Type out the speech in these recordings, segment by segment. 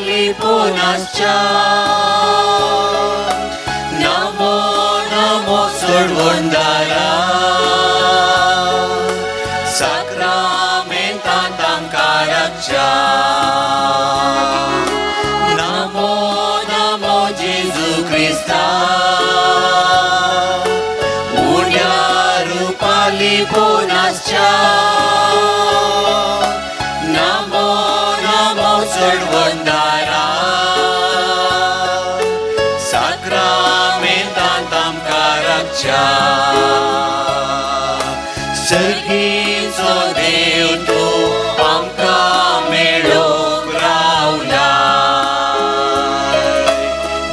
लिपोनासच्या नमो नमो सोडवणदारा साक्रामेंतांत आमकां राखच्या नमो नमो जेजू क्रिस्ता उण्या रुपा लिपोनासच्या नमो नमो सोडवणदारा साक्रामेंतांत आमकां राखच्या सर्गीचो देव तूं आमकां मेळोंक रावला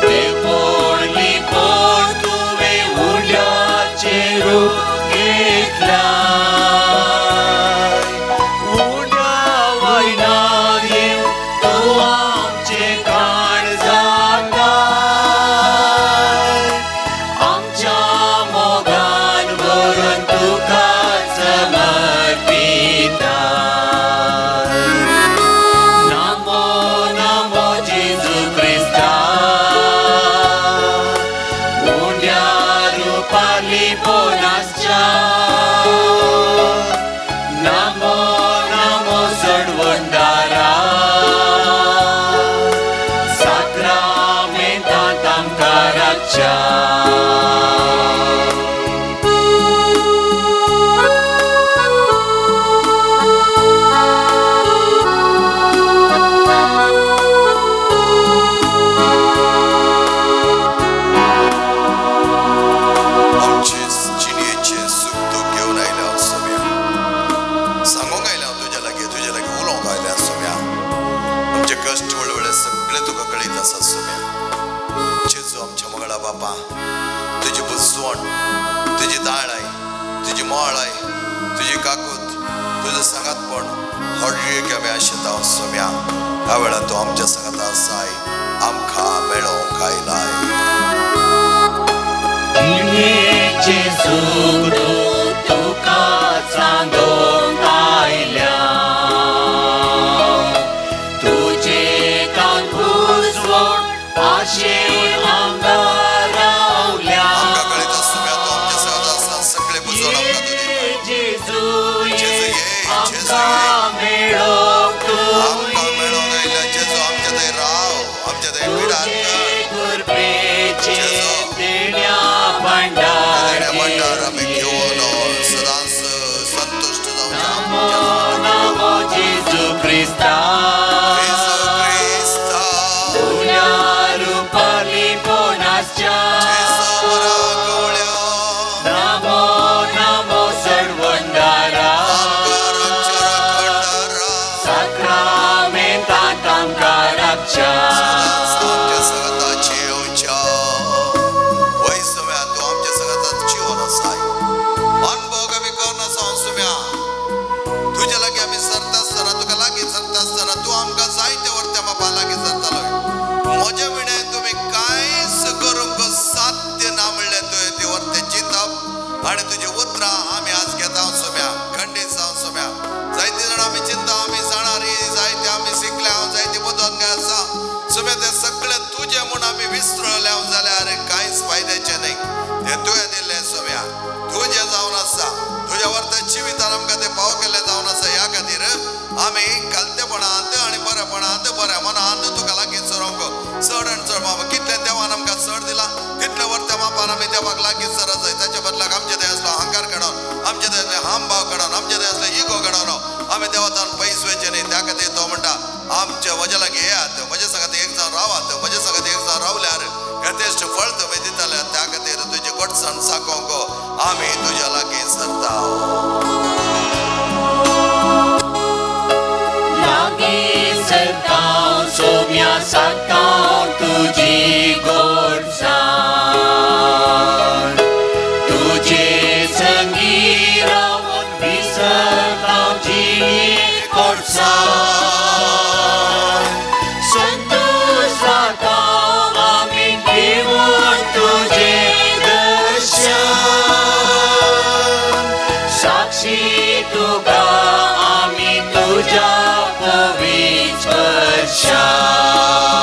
देवपण लिपोवन तुवें उंड्याचें रूप घेतलां उंड्या वयल्यान येवन तूं आमचें खाण जाता आमच्या मोगान भरून तुका समर्पिता नमो नमो जेजू क्रिस्ता उंड्या रुपा लिपोनासच्या नमो नमो सोडवणदारा साक्रामेंतांत आमकां राखच्या. आमचे जिणेचें सूख तूं घेवन आयल्या सोम्या सांगूंक आयल्या हांव तुज्या लागीं तुज्या लागीं उलोवंक आयल्या सोम्या आमचे कश्ट वळवळे सगळे तुका कळीत आसा सोम्या. जेजू आमच्या मंगळा बापा तुजी बुजवण तुजी दाळाय तुजी मोळाय तुजी काकूत तुजें सांगातपण हर एक आमी आशेता सोम्या ह्या वेळार तूं आमच्या सांगात आसाय आमकां मेळोवंक आयलाय. जिणेचें सूख तुका सांगूंक आयल्या तुजे कान बुजवण आशेवन आमकां रावल्या आमकां कळीत आसा सोम्या तूं आमच्या सांगात आसा सगळे बुजवण आमकां तूं दिता. जेजू जेजू ये ये, जेजू आमकां ये. मेळोवंक तूं आमकां मेळोवंक आयल्या जेजू आमच्या थंय राव आमच्या थंय बिडार तुजे कर कृपेचें जेजू. देण्या देण्या भांडार भांडार आमी घेवन सदांच संतुश्ट जावचें नमो आमच्या नमो जेजू क्रिस्ता जेजू क्रिस्ता उण्या रुपा लिपोनासच्या जेजू बरा कवळ्या नमो नमो सोडवणदारा आमकां राखच्या राखणदारा साक्रामेंतांत आमकां राखच्या सदांच आमच्या सांगाताची येवच्या वय सोम्या तूं आमच्या सांगाताच जिवन आसाय अनभोग आमी करनासा सोम्या तुज्या लागीं आमी सरता आसतना तुका लागीं सरता आसतना तूं आमकां जायते वर्त्या बापा लागीं सरतालो. म्हज्या विणें तुमी कांयच करूंक साध्य ना म्हणल्यार तुवें ती वर्तें चिंतप आनी तुजी उतरां आमी आज घेता सोम्या खंडीत जावन सोम्या. जायते जाण आमी चिंता आमी जाणार जायते आमी शिकले हांव जायते बदल आसा सोम्या तें सगळें तुजें म्हूण आमी विसरले हांव जाल्यार कांयच फायद्याचें न्हय. तें तुवें दिल्लें सोम्या तुजें जावन आसा तुज्या वर्त्या जिवितान आमकां तें पाव केल्लें जावन आसा. ह्या खातीर आमी कालतेपणांत आनी बरेपणांत बऱ्या मनांत तुका लागीं सरोंक चड आनी चड बाबा कितलें देवान आमकां चड दिलां तितलें वर्त्या मापान आमी देवाक लागीं सरत जाय. ताच्या बदलाक आमचे थंय आसलो अहंकार काडून आमचे थंय आसले हामभाव काडून आमचे थंय आसले इगो काडून आमी देवातान पयस वयचें न्हय. त्या खातीर तो म्हणटा आमच्या म्हज्या लागीं येयात म्हज्या सांगात एक जावन रावात म्हज्या सांगात एक जावन रावल्यार यथेश्ट फळ तुमी दितले. त्या खातीर तुजी गोडसाण साकोंक आमी तुज्या लागीं सरता. लागीं सरता सोम्या सातां तुजी गोडसाण तुजे संगी रावन विसरता जिणे गोडसाण संतोष जाता आमी घेवन तुजें दर्शन साक्षी तुका आमी तुज्या पवित्र स्पर्शान.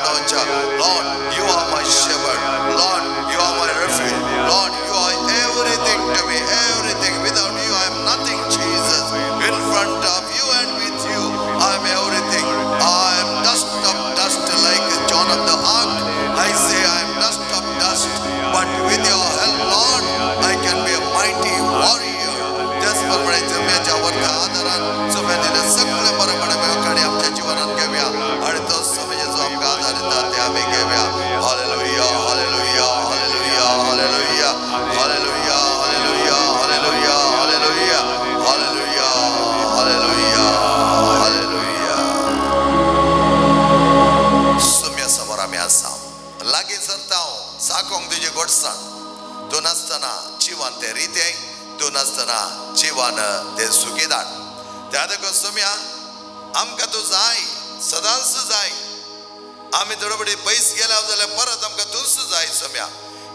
दवरच्या. Lord, you are my shepherd. Lord, you are my refuge. Lord, you are everything to me, everything. Without you I am nothing, Jesus. In front of you and with you I am everything. I am dust of dust, like John of the Ark. I say I am dust of dust, but with your help, Lord, I can be a mighty warrior. त्याचप्रमाणे जम्याच्या वरच्या आधारान सुम्या दिले सगळे बरेपणे आमी आमच्या जिवनात घेवया आणि तो सुम्याचे जो आमकां आधार दिता ते आमी घेवया. Hallelujah, hallelujah, hallelujah, hallelujah, hallelujah, hallelujah, hallelujah, hallelujah, hallelujah, hallelujah, hallelujah. सुम्या समोर आमी आसा, लागीं सरता हांव, साकोंक तुजी गोडसाण. तूं नासतना जिवन तें रितें, तूं नासतना जिवन तें सुखी धाड. त्या देखून सुम्या आमकां तूं जाय, सदांच जाय. आमी थोडे पयस गेल्या जाल्यार परत आमकां तूंच जाय सुम्या.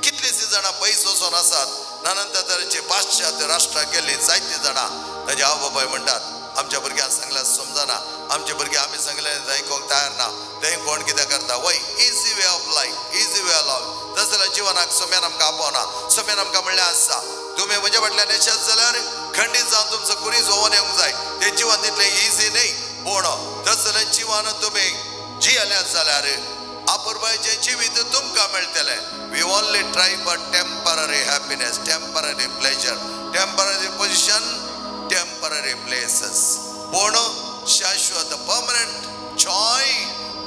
कितलींशीं जाणां पयस वचोन आसात, नाना तरेचे पाश्चात्य राष्ट्राक गेल्लीं जायतीं जाणां. ताजे आवय बापाय म्हणटात आमच्या भुरग्यांक सांगल्यार समजना, आमचे भुरगे आमी सांगलें आयकूंक तयार ना, थंय कोण कितें करता. वय, easy way of life, easy way of life. तशें जाल्यार जिवनाक सुम्यान आमकां आपोवना. सुम्यान आमकां म्हणलें आसा, तुमी म्हज्या फाटल्यान येशात जाल्यार खंडीत जावन तुमचो कुरीस होवन येवंक जाय. तें जिवन तितलें इजी न्हय, पूण तशें जाल्यार जिवन तुमी जियेल्यात जाल्यार अपुरबायेचें जिवीत तुमकां मेळटलें. We only try for temporary happiness, temporary pleasure, temporary position, temporary places. पूण शाश्वत permanent joy,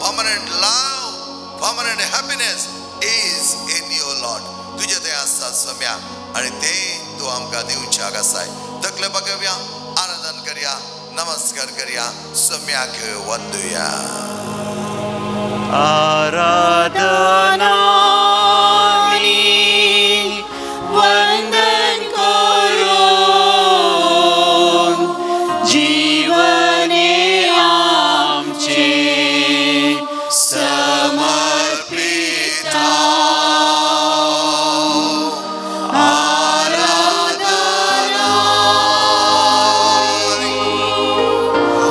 permanent love, permanent happiness is in your Lord. तुजें तें आसा सम्या आनी तें तूं आमकां दिवच्याक आसाय. तकले बघुया, आराधन करया, नमस्कार करया, सम्याक वंदुया. आराधना वंदन करून जीवने आमचे समर्पिता. आराधना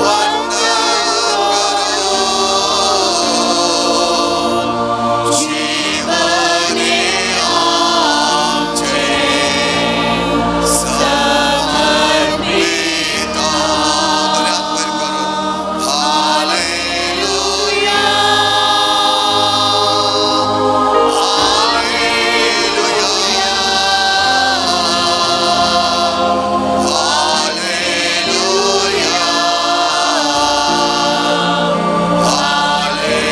वंदन करून जीवने आमचे समर्पिता. दोन्ही हात वयर करून हालेलुया, हालेलुया, हालेलुया, हालेलुया.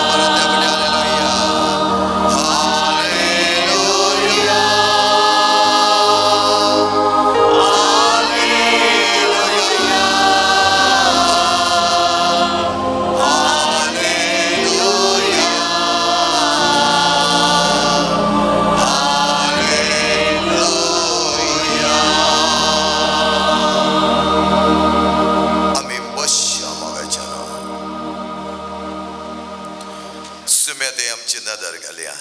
परत त्या फुडें hallelujah, hallelujah, hallelujah, hallelujah, hallelujah. आमी बसया मोगाच्या नांवान. सुम्या ते आमची नदर घालया.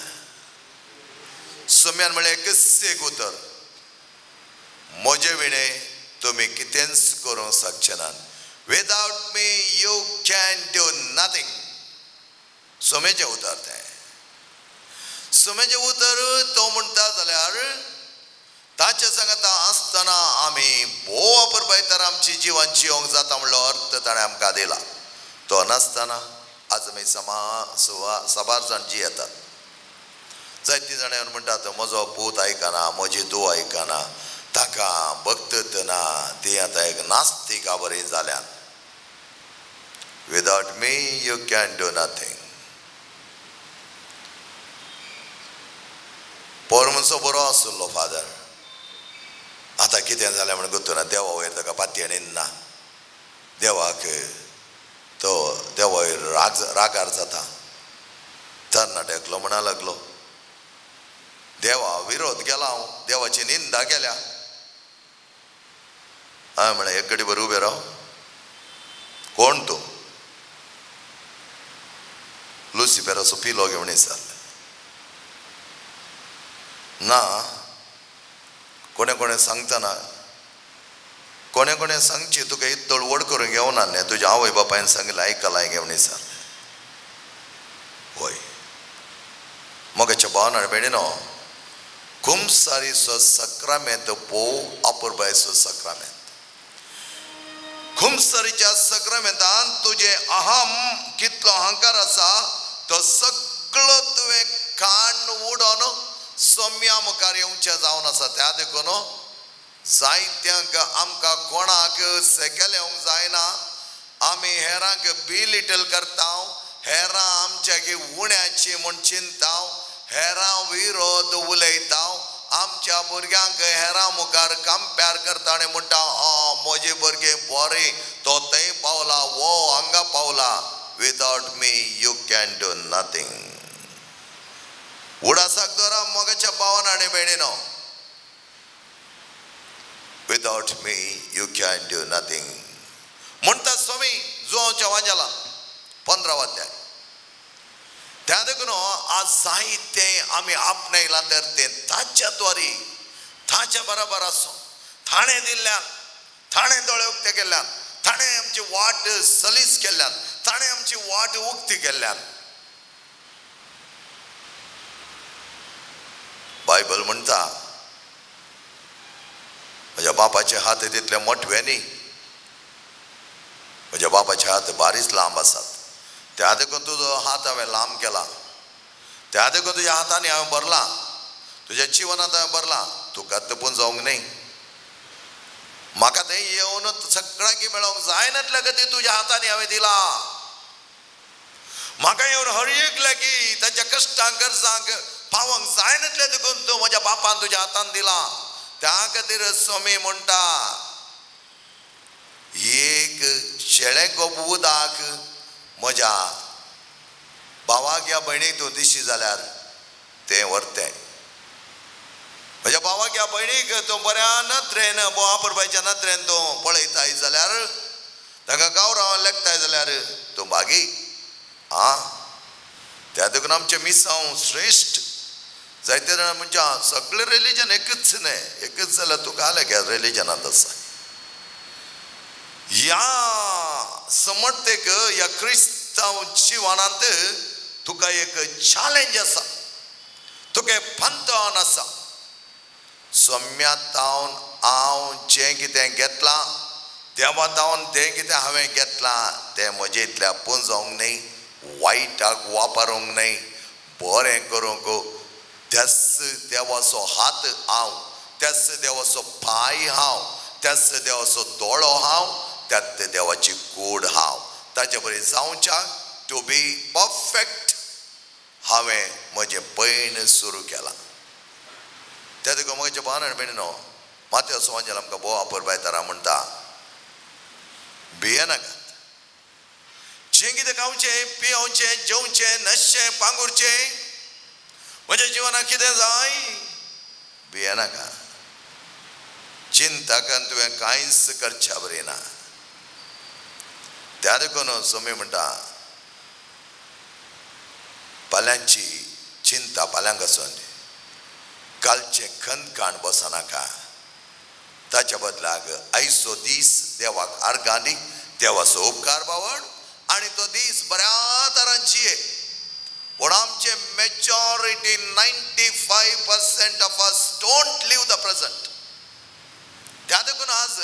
सुम्यान म्हळें एकच एक उतर, म्हजे विणे तुमी कितेंच करूंक शकचे नात. Without me you can do nothing. सुमेचें उतर तें. सुमेचें उतर तो म्हणटा जाल्यार ताचे सांगता आसतना आमी भोव अपुरबाय तर आमची जिवन जिवंक जाता म्हणलो अर्थ ताणें आमकां दिला. तो नासतना आज आमी साबार जाण जियेतात. जायतीं जाणां येवन म्हणटात म्हजो पूत आयकना, म्हजी धूव आयकना, ताका भक्त ना, ती आतां एक नास्तिका बरी जाल्यात. Without me you can do nothing. पोर मनसो बरो आसलो फादर, आतां कितें जालें म्हण गोत्तू ना. देवा वयर ताका पातयेणी ना, देवाक तो देवा वयर रागार जाता. तरणाटे एकलो म्हणा लागलो, देवा विरोध केला हांव, देवाची निंदा केल्या. हांवें म्हळें एक घडी बरें उबें राव, कोण तूं? लुसिफेराचो पिलो घेवन विचारलें. ना, कोणें कोणें सांगतना, कोणें कोणें सांगची तुका इतलो व्हड करून घेवना न्ही, तुज्या आवय बापायन सांगलें आयकलां घेवन विचारलें. मोगाच्या भावान आनी भयणीनो, कुमसारीचो सक्रामेंत भोव अपुरबायेचो सक्रामेंत. कुमसारीच्या सक्रामेंतान तुजें अहम कितलो अहंकार आसा तो सगळो तुवें काण उडोवन सोम्या मुखार येवचें जावन आसा. त्या देखून जायत्यांक आमकां कोणाक सेकेल येवंक जायना, आमी हेरांक बिलिटल करता, हेरां आमच्या उण्याची म्हूण चिंता, हेरां विरोध उलयता, आमच्या भुरग्यांक हेरां मुखार कंपेर करता आनी म्हणटा म्हजे भुरगे बरें, तो थंय पावला, वो हांगा पावला. Without me you can do nothing. उडासाक दवरा मोगाच्या भावान आनी भयणीनो, without me you can do nothing म्हणटा स्वामी जुवांच्या वांजेला 15 अध्याय. त्या देखून आज जायते आमी आपणायलां तर तें ताच्या द्वारी ताच्या बरोबर आसूं, थाणें दिल्ल्यान, थाणें दोळे उक्ते केल्ल्यान, ताणें आमची वाट सलीस केल्ल्यान, ताणें आमची वाट उक्ती केल्ल्यान. बायबल म्हणटा म्हज्या बापाचे हात तितले मोठवे न्ही, म्हज्या बापाचे हात बारीच लांब आसात. त्या देखून तुजो हात हांवें लांब केला, त्या देखून तुज्या हातांनी हांवें भरला, तुज्या जिवनांत हांवें भरला. तुका तपून जावंक न्ही, म्हाका तें येवन सगळ्यांक मेळोवंक जायनातल्या खातीर तुज्या हातांनी हांवें दिला. म्हाका येवन हर एक लागीं तांच्या कश्टांक गरजांक पावंक जायनातल्या देखून तूं म्हज्या बापान तुज्या हातान दिला. त्या खातीर स्वामी म्हणटा एक शेळें कोप उदक म्हज्या भावाक या भयणीक तूं दिशी जाल्यार तें व्हरतें. म्हज्या भावाक या भयणीक तूं बऱ्या नदरेन वापरपाच्या नदरेन तूं पळयताय जाल्यार, तांकां गांवराव लेखताय जाल्यार तूं भागी. आं, त्या देखून आमचें मिसांव श्रेश्ठ. जायते जाणां म्हणजे सगळें रिलीजन एकच न्हय, एकच जाल्यार तुका आलें रिलीजनांत आसा. ह्या समर्थेक ह्या क्रिस्तांव जिवनांत तुका एक चॅलेंज आसा, तुका एक पंथान आसा. सोम्या तावन हांव जें कितें घेतलां, देवा तावन तें कितें हांवें घेतलां तें म्हजें इतलें पुंजोवंक न्हय, वायटाक वापरूंक न्हय, बरें करूंक. त्याच देवाचो हात हांव, त्याच देवाचो पांय हांव, त्याच देवाचो दोळो हांव, त्याच देवाची कूड हांव. ताचे बरें जावच्याक टू बी परफेक्ट हांवें म्हजें पयण सुरू केलां. त्या देखून म्हजें भावान आनी भयणीनो, मात्यो समाजान आमकां भोव अपुरबायतारा म्हणटा भियेनाकात. जें कितें खावचें, पियोवचें, जेवचें, न्हसचें, पांगुरचें, म्हज्या जिवनाक कितें जाय भियेनाका. चिंता करून तुवें कांयच करच्या बरें ना. त्या देखून स्वामी म्हणटा पाल्यांची चिंता पाल्यांक आसून कालचें खंदकाण बसनाका. ताच्या बदलाक आयचो दीस देवाक आर्गां दी, देवाचो उपकार बावड आनी तो दीस बऱ्या तरांची. पूण आमचे majority 95% of us don't live the present. त्या देखून आज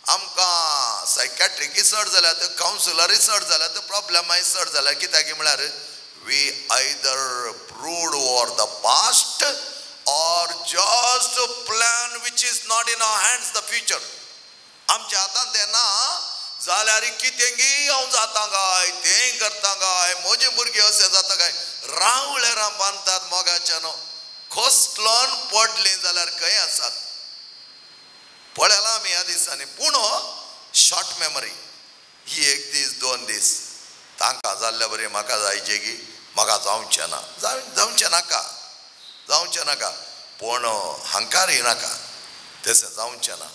आमकां सायकॅट्रिकय चड जाल्यात, कावन्सिलरूय चड जाल्यात, प्रॉब्लमाय चड जाल्यात. कित्याक म्हळ्यार we either brood over the past or just plan which is not in our hands the future. आमच्या हातांत तें ना जाल्यार कितेंगी हांव जाता काय, तें करता काय, म्हजी भुरगीं अशें जाता काय, रावळेरां बांदतात मोगाच्यान. कोसलोन पडलीं जाल्यार खंय आसात पळयलां आमी ह्या दिसांनी. पूण शॉर्ट मेमरी ही एक दीस दोन दीस तांकां जाल्ल्या बरी म्हाका जायचे की म्हाका जावचें ना, जावचें नाका, जावचें नाका. पूण हांकार येनाका, तशें जावचें ना.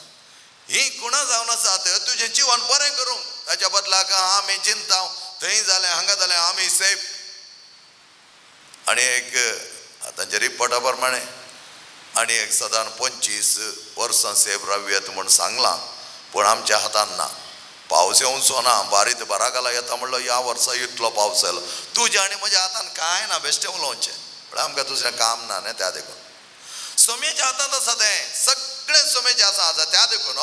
ही कुणां जावन आसात तुजें जिवन बरें करूंक. ताच्या बदलाक आमी चिंता थंय जालें हांगा जालें आमी सेफ. आनी एक तांच्या रिपोर्टा प्रमाणे आनी एक सादारण 25 वर्सां सेफ रावयत म्हूण सांगलां, पूण आमच्या हातान ना. पावस येवचो ना, बारीत बाराकाला येता म्हणलो ह्या वर्सा इतलो पावस आयलो. तुज्या आनी म्हज्या हातान कांय ना, बेश्टें उलोवचें. पण आमकां दुसरें काम ना न्ही. त्या देखून सोम्याच्या हातांत आसा तें सगळें सोम्याचें आसा आसा. त्या देखून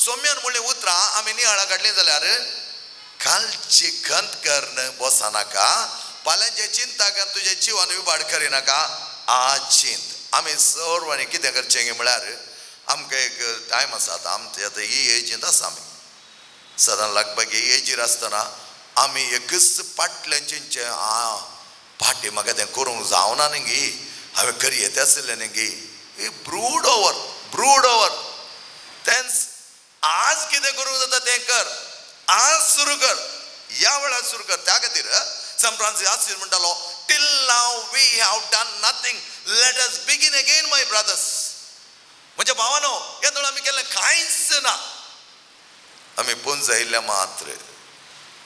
सोम्यान म्हणलीं उतरां आमी नियाळा काडलीं जाल्यार कालची खंत करून बसनाका, फाल्यांचे चिंता करून तुजें जिवन विबाड करिनाका. आज चिंत आमी सर्वांनी कितें करचें म्हळ्यार आमकां एक टायम आसा आतां आमचे आतां ही एजींत आसा आमी सदां लगभग ही एजीर आसतना आमी एकच फाटल्यान चिंतचें आ फाटी म्हाका तें करूंक जावना न्ही गी, हांवें करयेत आसलें न्ही गी. ब्रूड ओवर ब्रूड ओवर तेंच आज कितें करूंक जाता तें कर, आज सुरू कर, ह्या वेळार सुरू कर. त्या खातीर सन फ्रांसीस आसीस म्हणटालो till now we have done nothing, let us begin again my brothers. म्हज्या भावानो हे दोन आमी केल्लें कांयच ना, आमी पुंज आयिल्ले मात्र.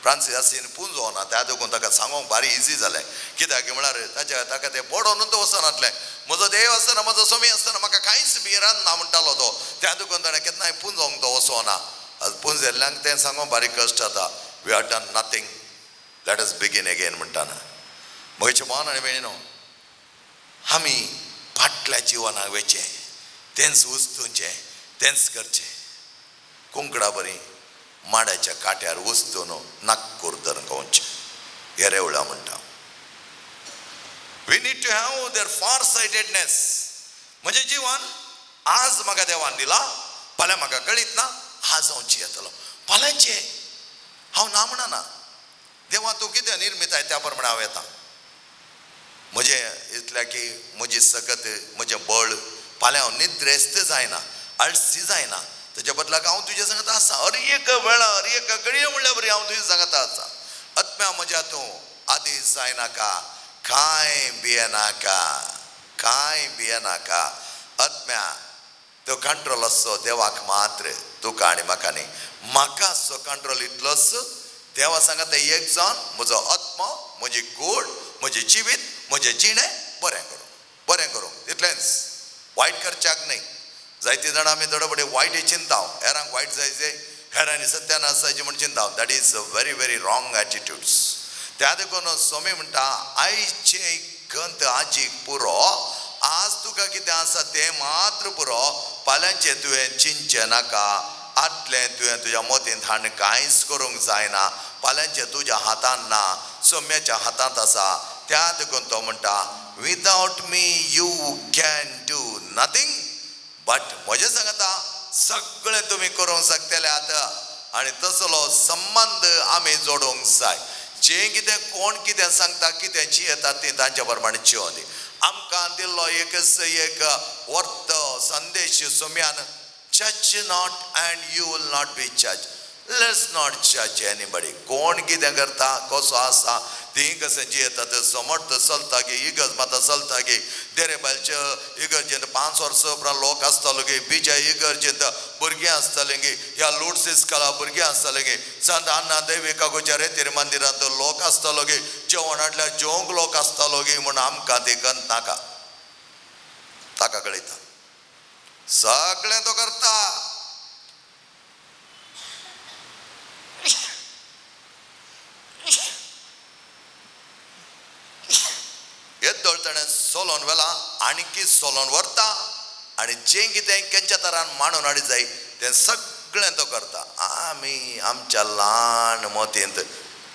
फ्रांसीस आसीन पुंजो ना त्या देखून ताका सांगूंक भारी इजी जालें. कित्याक म्हळ्यार ताच्या ताका तें पडोवन तो वचनातलें. म्हजो देव आसतना म्हजो सोमी आसतना म्हाका कांयच भिरांत ना म्हणटालो तो. त्या देखून ताणें केन्नाय पुंजोवंक तो वचोना. पुंजेल्ल्यांक तें सांगूंक बारीक कश्ट जाता. We have done nothing, let us begin again म्हणटाना. म्हजें भावन आनी भयणीनो आमी फाटल्या जिवनाक वयचें, तेंच उस्तुचें, तेंच करचें. कुंकडा बरी माड्याच्या काट्यार उस्तून नागपूर धरून खावचें हे रेवळा म्हणटा. We need to have their far sightedness. म्हजें जिवन आज म्हाका देवान दिला, फाल्यां म्हाका कळीत ना, आज हांव जियेतलो, फाल्यांचें हांव ना म्हणना. देवा तूं कितें निर्मिताय त्या प्रमाणे हांव येता. म्हजें इतल्या की म्हजी सकत म्हजें बळ फाल्यां हांव निद्रेस्त जायना, आळसी जायना, तेज्या बदलाक हांव तुज्या सांगता आसा. हर एक वेळा हर एक घडये म्हणल्यार बरी हांव तुज्या सांगता आसा. आत्म्या म्हज्या तूं आदी जायनाका, कांय भियेनाका, कांय भियेनाका. आत्म्या तो कंट्रोल आसचो देवाक मात्र, तुका आनी म्हाका न्ही. म्हाका आसचो कंट्रोल इतलोच, देवा सांगता एक जावन म्हजो आत्मो, म्हजी कूड, म्हजें जिवीत, म्हजें जिणें बरें करूं, बरें करूं, तितलेंच. वायट करच्याक न्ही. जायते जाणां आमी थोडे फुडें वायट चिंता, हेरांक वायट जायचे, हेरांनी सत्यानाश जायचे म्हूण चिंता. That is a very very wrong attitudes. त्या देखून स्वामी म्हणटा आयचें खंत आजीक पुरो, आज तुका कितें आसा तें मात्र पुरो, फाल्यांचें तुवें चिंतचें नाका, आतलें तुवें तुज्या मतींत हाडून कांयच करूंक जायना, फाल्यांचें तुज्या हातांत ना, सोम्याच्या हातांत आसा. त्या देखून तो म्हणटा without me you can do nothing, but म्हजें सांगता सगळें तुमी करूंक शकतले आतां. आनी तसलो संबंद आमी जोडूंक जाय. जें कितें कोण कितें सांगता कितें जियेता तें तांच्या प्रमाणे जियों दी. आमकां दिल्लो एकच एक वर्त संदेश सोम्यान, जज not and you will not be जज. Let's not जज एनीबडी. कोण कितें करता कसो आसा ती कशें जियेता ते समर्थ चलता गी, इगर्ज माता चलता गी, देरे बायलचे इगर्जेंत 5 वर्सां उपरांत लोक आसतालो गी, बीजा इगर्जेंत भुरगीं आसतालीं गी, ह्या लुड्स इस्कॉला भुरगीं आसतालीं गी, संत अन्ना देवी कागोच्या रेतीर मंदिरांत लोक आसतालो गी, जेवण हाडल्यार जेवंक लोक आसतालो गी, म्हूण आमकां ती गंत नाका. ताका कळयता सगळें तो करता. येदोळ ताणें सोलोन व्हेला आणकी सोलोन व्हरता आनी जें कितें केंच्या तरान मांडून हाडी जाय तें सगळें तो करता. आमी आमच्या ल्हान मतींत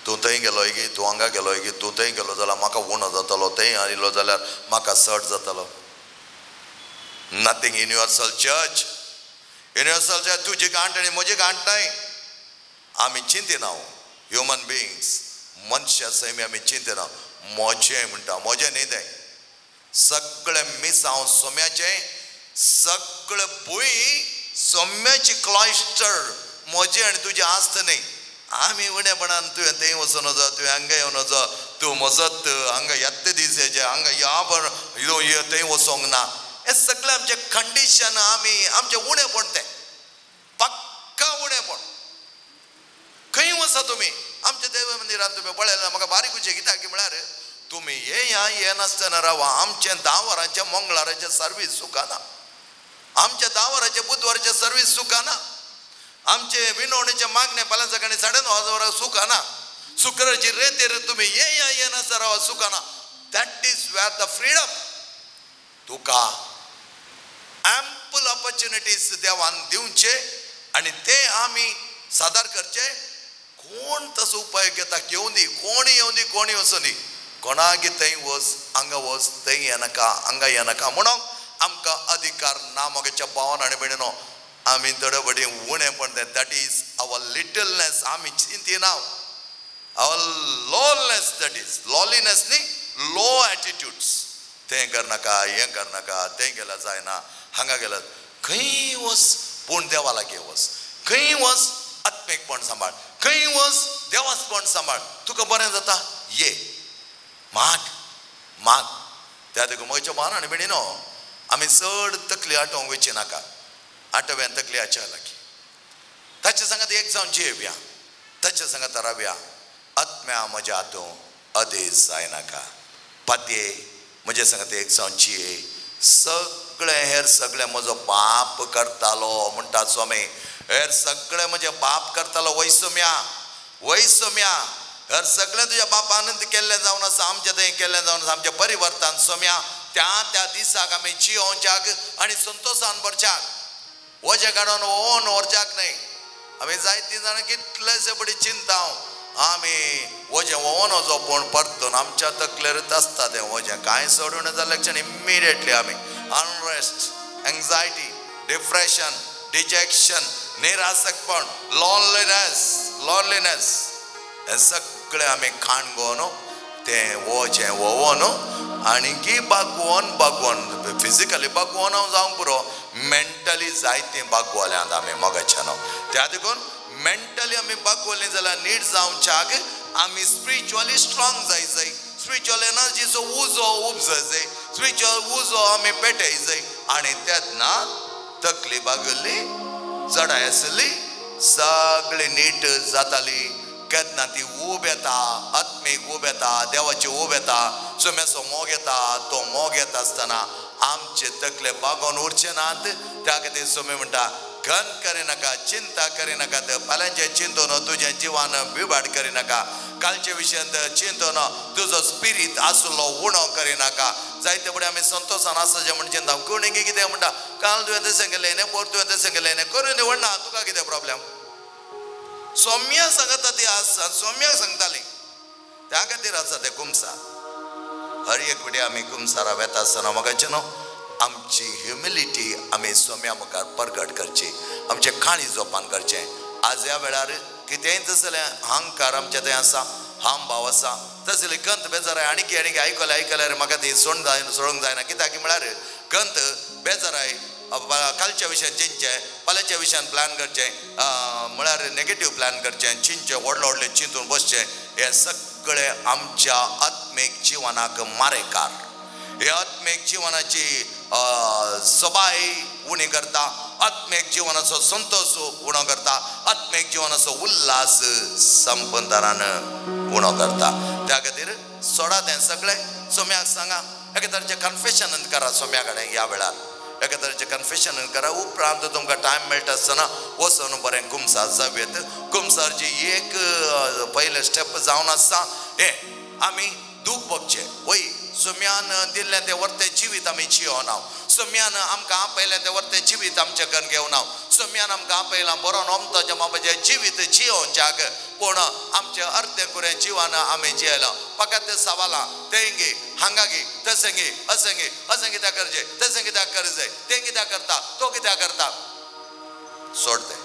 तूं थंय गेलो गी, तूं हांगा गेलो गी, तूं थंय गेलो जाल्यार म्हाका उणो जातलो, थंय आयलो जाल्यार म्हाका सट जातलो. Nothing universal church. Universal church तुजी गांठ आनी म्हजी गांठ न्हय. आमी चिंतिना, ह्युमन बिंग्स मनशा सैमी आमी चिंतिना. म्हजें म्हणटा, म्हजें न्ही तें सगळें मिसांव सोम्याचें, सगळें भूंय सोम्याची क्लॉयस्टर म्हजें आनी तुजें आस्त न्ही. आमी उणेपणान तुवें थंय वचूं नजो, तुवें हांगा येवं नजो, तूं म्हजोच हांगा येता दीस हेजे हांगा ह्या बर थंय वचोंक ना. हें सगळें आमचें कंडिशन, आमी आमचें उणेपण, तें पक्का उणेपण. खंय वचा तुमी आमच्या देव मंदिरान तुमी पळयल्यार म्हाका बारीक उचें कित्याक म्हळ्यार तुमी येया येनासतना रावा. आमचें 10 वरांचें मंगळाराचें सर्वीस सुखाना, आमच्या 10 वरांचें बुधवाराचें सर्वीस सुखाना, आमचे विनवणीचे मागणे फाल्यां सकाळी 9:30 वरां सुखाना, शुक्राची रेतीर तुमी येया येनासतना रावा सुखाना. That is where the freedom. तुका एम्पल ऑपॉर्च्युनिटीज देवान दिवचे आनी ते आमी सादर करचे. कोण तसो उपाय घेता घेवं दी, कोण येवं दी, कोणी वचूं दी, कोणागे थंय वच, हांगा वच, थंय येनाका, हांगा येनाका म्हणून आमकां अधिकार ना. मोगेच्या भावान आनी भयणीनो, आमी थोडे फावटी उणेपण, that is our littleness. आमी चिंतिना our lowness, that is lowliness न्ही, लो एटिट्यूड्स. तें करनाका, हें करनाका, तें गेल्यार जायना, हांगा गेल्यार, खंय वच पूण देवा लागीं वच, खंय वच आत्मीकपण सांबाळ, खंय वच देवासपण सांबाळ, तुका बरें जाता. ये माग माग. त्या देखून म्हज्या भावान आनी भयणीनो, आमी चड तकली आटोवंक वयची नाका. आटोव्यान तकली आच्या लागीं ताचे सांगात एक जावन जियेवया, ताचे सांगात रावया. आत्म्या म्हज्या हातूं अदेश जायनाका, पातये म्हजे सांगात एक जावन जिये. सगळें हेर सगळें म्हजो बाप करतालो म्हणटा स्वामी, हेर सगळें म्हजें बाप करतालो. वैसम्या वैसम्या, हेर सगळें तुज्या बापान केल्लें जावन आसा, आमचें थंय केल्लें जावन आसा. आमचें परिवर्तन सोम्या त्या त्या दिसाक आमी जियोवच्याक आनी संतोशान भरच्याक, वजें काडून ओन व्हरच्याक न्हय. आमी जायतीं जाणां कितलेशे पडी चिंता आमी वजें ओन वचो, पूण परतून आमच्या तकलेरच आसता तें वजें. कांय सोडून जाल्यार क्षण इमिडिएटली आमी अनरेस्ट, एंग्जायटी, डिप्रेशन, डिजेक्शन, निरासकपण, लॉनलीनेस, लॉनलीनेस हें सगळें आमी खाण घेवन तें वजें वोवन आनी बागवोन बागवोन फिजिकली बागवोन हांव जावंक पुरो, मेंटली जायतें बागवल्यांत आमी मोगाच्या न्हू. त्या देखून मेंटली आमी बागवलीं जाल्यार नीट जावच्याक आमी स्पिरिच्युअली स्ट्रॉंग जाय जाय, स्पिरिच्युअल एनर्जीचो उजो उपजय जाय, स्पिरिच्युअल उजो आमी पेटय जाय. आनी तेन्ना तकली बागल्ली, चडाय आसली, सगळी नीट जाताली. केन्ना ती ऊब येता, आत्मीक ऊब येता, देवाची ऊब येता, सोम्याचो मोग येता. तो मोग येता आसतना आमचे तकले बागोवन उरचे नात. त्या खातीर सोमी म्हणटा, गन करिनाका, चिंता करिनाका, फाल्यांचें चिंतून तुजें जिवान बिबाड करिनाका, कालचे विशयांत चिंतून तुजो स्पिरीत आसलो उणो करिनाका. जायते फुडें आमी संतोशान आसचें म्हण चिंता. कोणी कितें म्हणटा, काल तुवें तशें केलें न्ही, पोर तुवें तशें केलें न्ही, करून दी म्हणना, तुका कितें प्रॉब्लेम? सौम्या सांगता ती आसा, सौम्या सांगताली. त्या खातीर आसा तें कुमसार. हर एक फुडें आमी कुमसारा वेता आसतना मोगाचें न्हू, आमची ह्युमिलिटी आमी सोम्या मुखार परगट करची, आमचें काळी जोपान करचें. आज ह्या वेळार कितेंय तसलें अहंकार आमचें थंय आसा, हाम भाव आसा, तसली गंत बेजाराय आनीक आनीक आयकलें आयकल्यार म्हाका ती सोडूंक जायना, सोडूंक जायना. कित्याक म्हळ्यार गंत बेजाराय कालच्या विशयान चिंतचें, फाल्यांच्या विशयान प्लॅन करचें, म्हळ्यार नेगेटीव प्लॅन करचें, चिंतचें, व्हडलें व्हडलें चिंतून बसचें. हें सगळें आमच्या आत्मीक जिवनाक मारेकार. हे आत्मीक जिवनाची सबाय उणी करता, आत्मीक जिवनाचो संतोश उणो करता, आत्मीक जिवनाचो उल्हास संपंदारान उणो करता. त्या खातीर सोडा तें सगळें, सोम्याक सांगा, एके तरेचें कन्फेशन करा सोम्या कडेन. ह्या वेळार एके तरेचें कन्फेशन करा, उपरांत तुमकां टायम मेळटा आसतना वचून बरें कुमसार जावयेत. कुमसारची एक पयलें स्टेप जावन आसता हें आमी दूख भोगचें. वय सोम्यान दिल्लें तें वर्तें जिवीत आमी जियोना, सोम्यान आमकां आपयलें तें वर्तें जिवीत आमचें करून घेवना, सोम्यान आमकां आपयलां बरो नोमताच्या बाबाचें जिवीत जियोवच्याक, पूण आमचें अर्दें कुरें जिवान आमी जियेलां. फकत तें सवालां तेंगी हांगा गी तशें गी अशें गी अशें कित्याक करचें, तशें कित्याक करचें, तें कित्याक करता, तो कित्याक करता, सोड तें,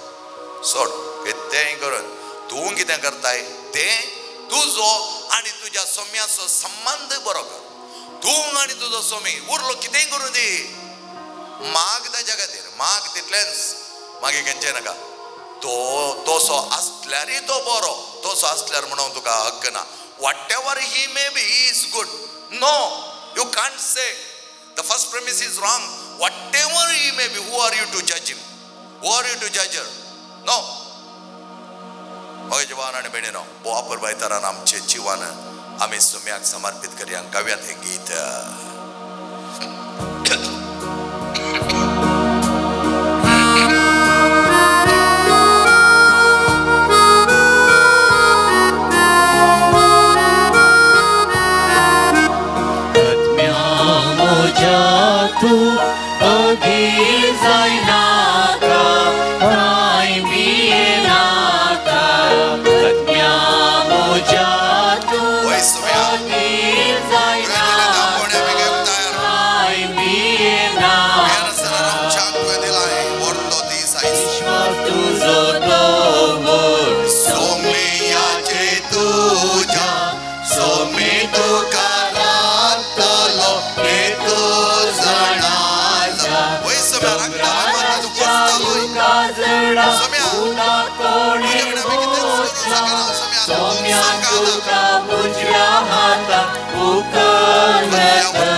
सोड कितेंय करून. तूं कितें करताय तें तुजो आनी तुज्या सोम्याचो संबंद बरो कर. तूं आनी तुजो सोमी उरलो कितेंय करूं दी, माग ताच्या खातीर, माग तितलेंच, मागीर खंयचें नाका. तो तसो आसल्यारय तो बरो, तसो आसल्यार म्हणून तुका हक्क ना. Whatever he may be, he is good. No, you can't say. The first premise is wrong. Whatever he may be, who are you to judge him? Who are you to judge her? No. मगे जिवान आनी भयणीनो, वापर बायतारान आमचें जिवान आमी सोम्याक समर्पीत करया. गावयात हें गीत. आत्म्या तूं अधीर जायनाका कांय भियेनाका आत्म्या म्हज्या तूं अधीर जायनाका कांय भियेनाका विश्वास तुजो दवर सोम्याचे तुज्या सोमी तुका राखतलो हें तूं जाणा जा. वय सोम्या राखतलो काजळा उना कोणे सोम्या तुका उजव्या हाता उकलतला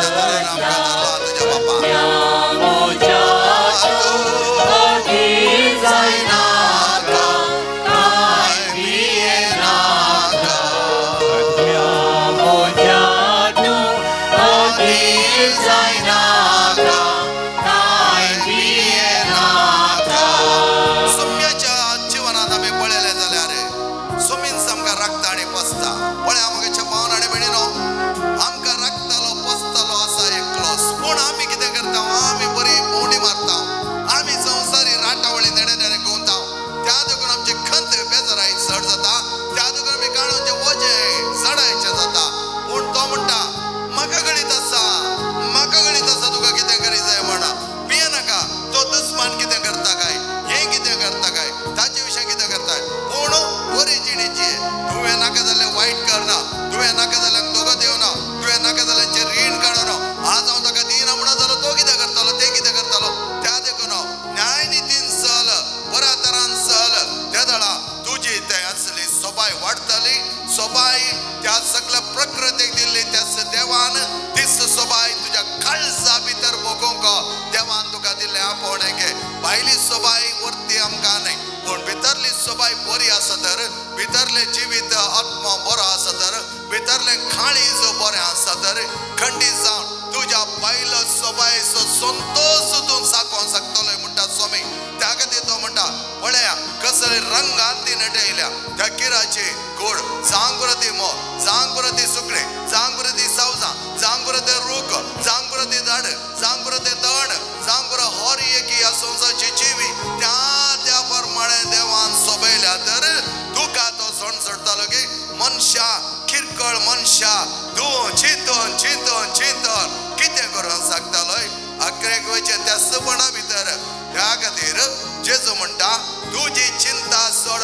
म्हज्या अधीर जायनाका कांय भियेनाका म्हज्या तूं अधीर जायनाका कांय भियेनाका. सोम्याच्या जिवनांत आमी पळयलें जाल्यार सोमीन आमकां राखता आनी पोसता. पळय आमगे पावन आनी भयणीनो आमकां राखतालो पोसतालो आसा एकलोच. पूण आमी कितें करता, आमी बरी भोंवडी मारता, आमी संवसारी राटावळी नेणे नेणे घुंवता. त्या देखून आमची खंत बेजाराय चड जाता, त्या देखून आमी काणूचे वजें चडायचें जाता. पूण तो म्हणटा म्हाका गणीत आसा, म्हाका गणीत आसा, तुका कितें करी जाय म्हणा. भियेनाका, तो दुस्मान कितें करता काय, हें कितें करता काय, ताचे विशय कितें करता. पूण बरी जिणेची तुवें नाका जाल्यार वायट करना, तुवें नाका जाल्यार धोको दिवना, तुवें नाका जाल्यार रीण काडना. आज हांव ताका दिना म्हणून जालो तो कितें करतालो, तें कितें करतालो. त्या देखून न्यायनितीन चल, बऱ्या तरान चल, त्या दळा तुजी थंय आसली सोबाय वाडटली. सोबाय त्या सगळ्या प्रकृतीक दिल्ली त्याच देवान तीच सोबाय तुज्या काळजा भितर भोगोवंक देवान तुका दिल्लें आपोवणें. भायली सोबाय वरती आमकां न्हय, पूण भितरली सोबाय बरी आसा तर, भितरलें जिवीत आत्मा बरो आसा तर, भितरलें काळीज बरें आसा तर, खंडीत जावन तुज्या बायलो सोबायचो संतोश तूं साकोवंक शकतलो म्हणटा स्वामी. त्या खातीर तो म्हणटा पळया कसले रंगान ती नटयल्या त्या किराची गोड, जांगुरती मोर, जांगुरती सुकणें, जांगुरती सावजां, जांगुरते रूख, जांगुरते झाड, जांगुरते तण, जांगुर हर एक ह्या संवसाराची जिवी त्या त्या प्रमाणे देवान सोबयल्या तर तुका तो सण सोडतालो की मनशा किरकोळ मनशा तूं चिंतून चिंतून चिंतून कितें करूंक शकतालोय. अकरेक वयचें त्या सपना भितर. त्या खातीर जेजू म्हणटा तुजी चिंता सोड,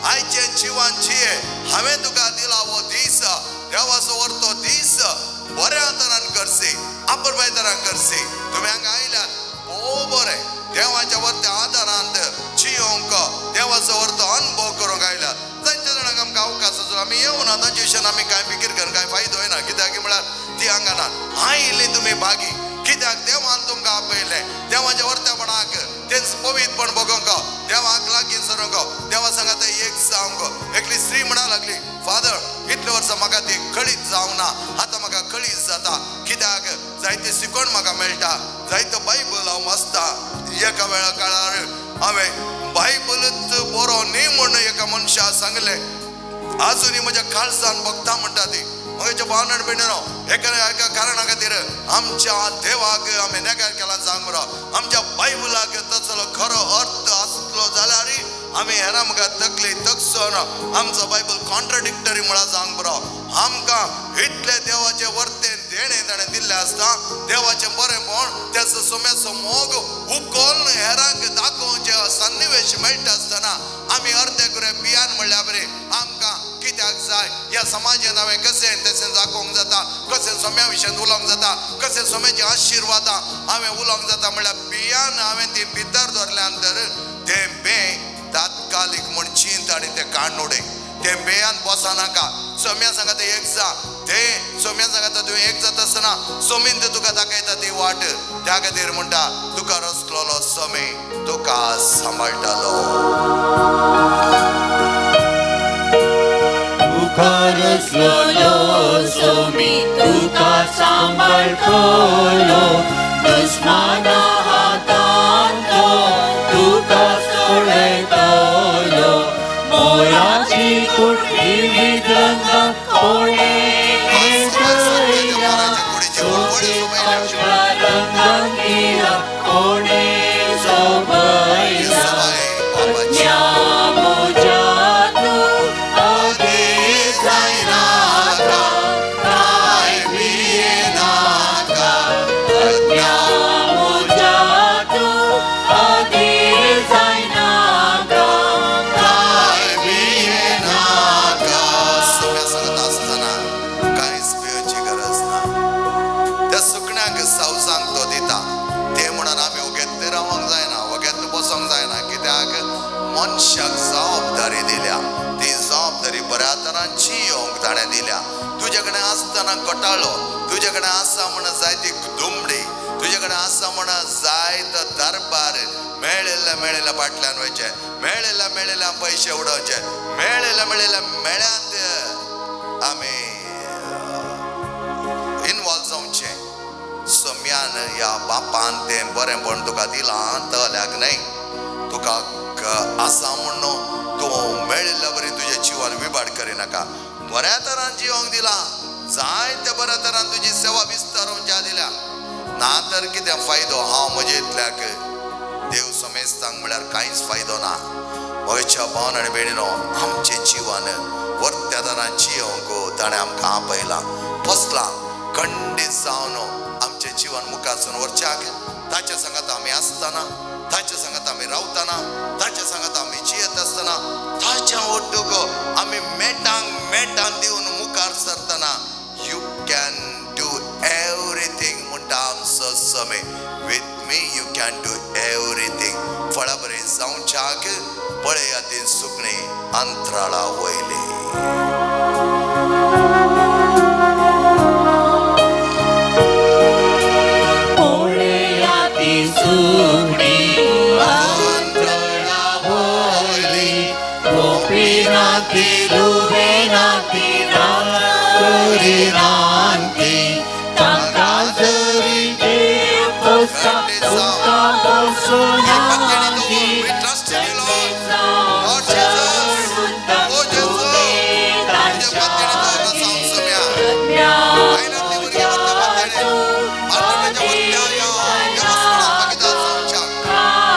आयचें जिवन जिये, हांवें तुका दिला हो दीस, देवाचो वरतो दीस बऱ्या तरान करसी, अपुरबाय तरान करसी. तुमी हांगा आयल्यात भोव बरें, देवाच्या वरत्या आदारांत जियोंक देवाचो वरतो अनुभव करूंक आयल्यात. जायते जाणांक आमकां अवकाश आसलो, आमी येवना तांचे विशयान आमी कांय फिकीर करून कांय फायदो येना. कित्याक म्हळ्यार ती हांगा ना आयिल्ली तुमी बागी, कित्याक देवान तुमकां आपयलें. देवाच्या वरत्यापणाक तेंच पवित्रपण बगोवंक, देवाक लागीं सरूंक, देवा सांगात एक जावंक. एकली स्त्री म्हणा लागली, फादर इतले वर्सां म्हाका ती कळीत जावना, आतां म्हाका कळीत जाता. कित्याक जायते शिकवण म्हाका मेळटा, जायतो बायबल हांव वाचता. एका वेळा काळार हांवें बायबलूच बरो न्ही म्हूण एका मनशाक सांगलें, आजुनूय म्हज्या काळजान भोगता म्हणटा ती. म्हज्या भावनान भयणीनो एका एका कारणा खातीर आमच्या देवाक आमी नेगार केला जावंक बरो. आमच्या बायबलाक तसलो खरो अर्थ आसलो जाल्यार आमी हेरां मुखार तकली तकसोन आमचो बायबल कॉन्ट्रडिक्टरी म्हळ्यार जावंक बरो. आमकां इतले देवाचे वर्तेन देणें ताणें दिल्लें आसता, देवाचें बरेंपण तेचो सोम्याचो मोग उकोल हेरांक दाखोवचें सन्निवेश मेळटा आसतना आमी अर्दे कुरे बियान म्हणल्यार बरें आमकां कित्याक जाय. ह्या समाजान हांवें कशें तशें दाखोवंक जाता, कशें सोम्या विशयान उलोवंक जाता, कशें सोम्याची आशिर्वादां हांवें उलोवंक जाता म्हणल्यार बियान हांवें ती भितर दवरल्यान तर तें बें तात्कालीक म्हूण चिंत आनी तें काडून उडय. तें बेयान बसनाका. सोम्या सांगाता एक जा, ते सोम्या सांगाता तुवें एक जाता आसतना सोमीन ते तुका दाखयता ती वाट. त्या खातीर म्हणटा तुका रचलोलो सोमी तुका सांबाळटालो. तुका रचलोलो सोमी तुका सांबाळटलो, दुस्माना हातान तो तुका सोडयतलो. मोराची कुडली विद्रंगां कोणे रंगांनी दिला कोणे सोबयला अज्ञा म्हज्या तूं अधीर जायनाका कांय भियेनाका अज्ञा म्हज्या तूं अधीर जायनाका कांय भियेनाका. सुम्या सांगत आसतना कांयच भिवची गरज ना. त्या सुकण्यांक सावजांक तो दिता. ते म्हणून आमी वगेत रावंक जायना, वगेत बसोंक जायना. कित्याक मनशाक जबाबदारी दिल्या, ती जबाबदारी बऱ्या तरान जियोंक ताणें दिल्या. तुजे कडेन आसतना घोटाळो, तुजे कडेन आसा म्हण जाय ती दुमडी, तुजे कडेन आसा म्हण जाय तो दरबार, मेळिल्ल्या मेळिल्ल्या फाटल्यान वयचें, मेळिल्ल्या मेळिल्ल्या पयशे उडोवचे, मेळिल्ल्या मेळिल्ल्या मेळ्यांत आमी इनवॉल्व जावचें. सम्यान ह्या बापान तें बरेंपण तुका दिलां तल्याक न्हय, तुका आसा म्हण तूं मेळिल्ल्या बरी तुजें जिवन विबाड करिनाका. बऱ्या तरान जिवंक दिलां, जायत्या बऱ्या तरान तुजी सेवा विस्तारून ज्या दिल्या. ना तर कितें फायदो? हांव म्हजे इतल्याक देव समेस्तांक म्हळ्यार कांयच फायदो ना. म्हज्या भावन आनी भयणीनो, आमचें जिवन वर्त्या तरान जिवंक ताणें आमकां आपयलां, पोसलां. खंडीत जावन आमचें जिवन मुखारसून व्हरच्याक ताच्या सांगात आमी आसतना, ताच्या सांगात आमी रावतना, ताच्या सांगात आमी जियेत आसतना, ताच्या ओट्टूक आमी मेटांक मेटां दिवन मुखार सरतना you can do everything म्हणटा आमचो समे. With me you can do everything. फळा बरें जावच्याक पळया ती सुकणीं अंतराळा वयली. पळया ती सुकणीं अंतराळा वयली, गोपिनाथी लुवेनाथी रानांती, तांकां जरी देव पोसता तुमकां पोसनाती. We trust in you, Lord. Lord Jesus. Oh Jesus. तुज्या पत्तेने दवरला जावन सम्या. आयना ती भुरगीं वता पत्तेने. पाद्रब्याच्या वरत्या ह्या देवस्पणान मागीर जावच्या.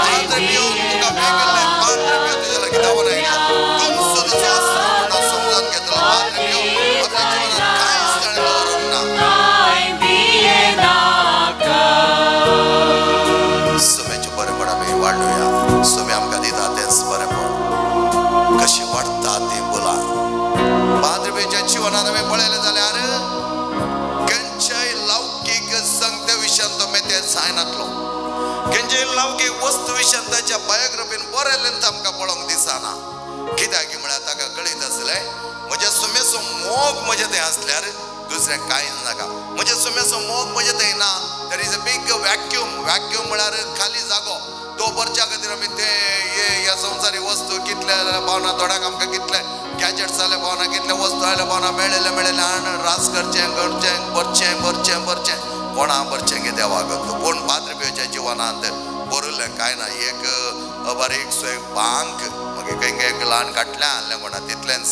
पाद्रब्यो तुका मेगल्लें, पाद्रब्यो तुज्या लागीं धांवन आयलो. तुमचो तुजो आसरो म्हणून समजून घेतलो. पाद्रब्यो आपल्या जिवनांत कांयच ताणें दवरूंक ना. कांय भियेनाका. सुम्याचें बरेंपण आमी वाडुया. सुम्या आमकां दिता तेंच बरेंपण कशी वाडटा ती फुलां. पाद्रब्याच्या जिवनांत आमी पळयलें जाल्यार खंयच्याय लौकीक संगते विशयान तो मेतेर जायनातलो, खंयच्याय लौकीक वस्तू विशयान ताच्या बायोग्राफीन बरयल्लें आमकां पळोवंक दिसना. कित्याक म्हळ्यार ताका कळीत आसलें म्हज्या सुम्याचो मोग म्हजे थंय आसल्यार दुसरें कांयच नाका. म्हज्या सुम्याचो मोग म्हजे थंय ना, there is a big vacuum. Vacuum म्हळ्यार खाली जागो. तो भरच्या खातीर आमी ते ह्या संवसारी वस्तू कितले पावना, थोड्यांक आमकां कितले गॅजेट्स जाले पावना, कितले वस्तू आयले पावना, मेळिल्ले मेळिल्ले हाण रास करचें करचें भरचें भरचें भरचें कोणा भरचें कितें वागत. पूण पाद्रब्याच्या जिवनांत बरयल्लें कांय ना. एक बारीकसो एक बांक मागीर खंय खंय एक ल्हान काटलें हाडलें कोणा, तितलेंच.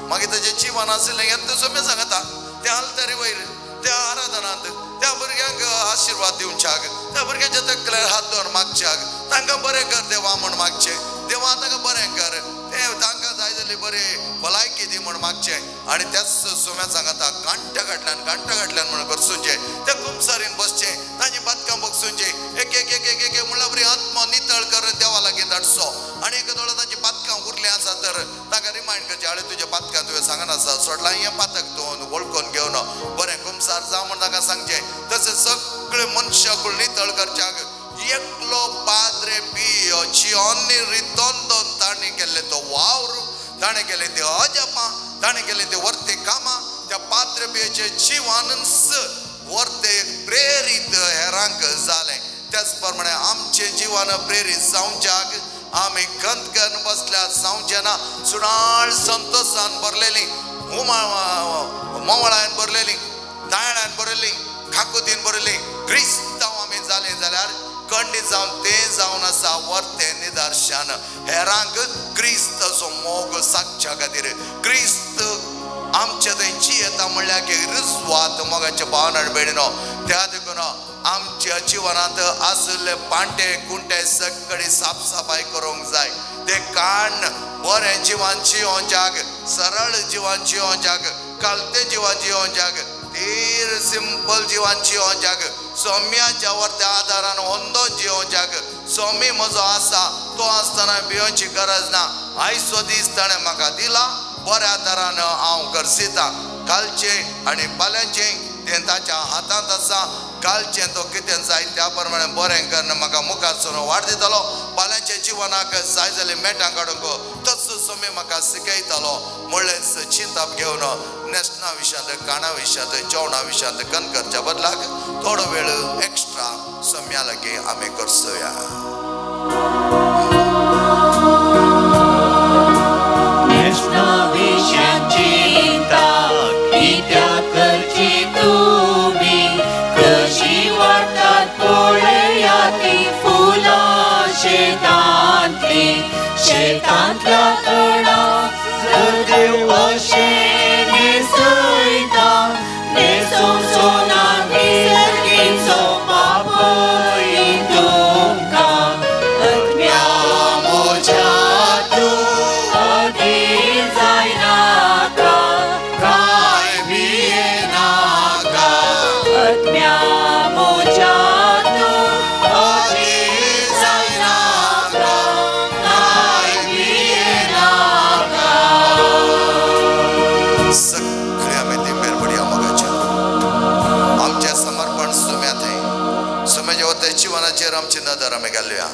मागीर ताचें जिवन आशिल्लें हें सुम्या सांगता. त्या आल्तारी वयर त्या आराधनांत त्या भुरग्यांक आशिर्वाद दिवच्याक, त्या भुरग्यांच्या तकलेर हात दवर मागच्याक, तांकां बरें कर देवा म्हण मागचें, देवा तांकां बरें कर, ते तांकां जाय जाल्ली बरी भलायकी दी म्हण मागचें. आनी त्याच सुम्या सांगता कांट्या घाटल्यान कांट्या घाटल्यान म्हण करसुचें, त्या कुमसारीन बसचें, तांची बातकां बगसुचें, एक एक एक एक एक म्हणल्यार बरी आत्मा नितळ कर देवा लागीं धाडचो. आनी एक दोळो तांची पातकां उरलीं आसा तर तांकां रिमायंड करचें, आळे तुज्या पातकां तुवें सांगना आसा सोडलां हें पातक तूं वळखून घेवन बरें कुमसार जा म्हण तांकां सांगचें. तशें सगळे मनशाक नितळ करच्याक एकलो पाद्रे पियो जियोनी रितोंदोन ताणें केल्लें तो वावर, ताणें केलें ते अजापां, ताणें केलें ते वर्ते कामां. त्या पाद्रे पियोचें जिवनच वर्ते प्रेरीत हेरांक जालें. त्याच प्रमाणे आमचें जिवन प्रेरीत जावच्याक आमी खंत करून बसल्या जावचें ना. सुडाळ संतोशान भरलेली, मोवळान भरलेली, दायळान भरलेली, खाकुतीन भरलेली क्रिस्तांव आमी जाले जाल्यार कंडी जावन तें जावन आसा वर्तें निदर्शन हेरांक क्रिस्ताचो मोग सागच्या खातीर. क्रिस्त आमच्या थंय जियेता म्हणल्यार की रुजवात मोगाच्या भावना आनी भयणीनो. त्या देखून आमच्या जिवनांत आशिल्ले पांटे कुंटे सगळी साफसफाई करूंक जाय. ते कान बरें जिवन जिवोवच्याक, सरळ जिवन जिवोवच्याक, कालते जिवन जिवोवच्याक, धीर सिंपल जिवन जिवोवच्याक, सोम्याच्या वरत्या आदारान होंदोन जिवोवच्याक. सोमी म्हजो आसा तो आसतना भियोवची गरज ना. आयचो दीस ताणें म्हाका दिला, बऱ्या तरान हांव करसिता. कालचें आनी फाल्यांचें तें ताच्या हातांत आसा. कालचें तो कितें जाय त्या प्रमाणे बरें करून म्हाका मुखार सरून वाड दितलो. फाल्यांच्या जिवनाक जाय जाल्यार मेटां काडूंक तसो सोमी म्हाका शिकयतलो. म्हणलें चिंताप घेवन न्हेसणा विशयांत, काणा विशयांत, जेवणा विशयांत कन करच्या बदलाक थोडो वेळ एक्स्ट्रा सोम्या लागीं आमी करसोया. शेतांतल्या तणाक जर देव अशें न्हेसयता, न्हेसोवचो ना निसर्गीचो बापूय तुमकां. आत्म्या म्हज्या तूं अधीर जायनाका, कांय भियेनाका. आत्म्या म्हज्या तूं अधीर जायनाका, सगळे आमी दिंबेर पडया मोगाच्या. आमचें समर्पण सुम्या थंय सुम्याच्या वते जिवनाचेर आमची नदर आमी घालया.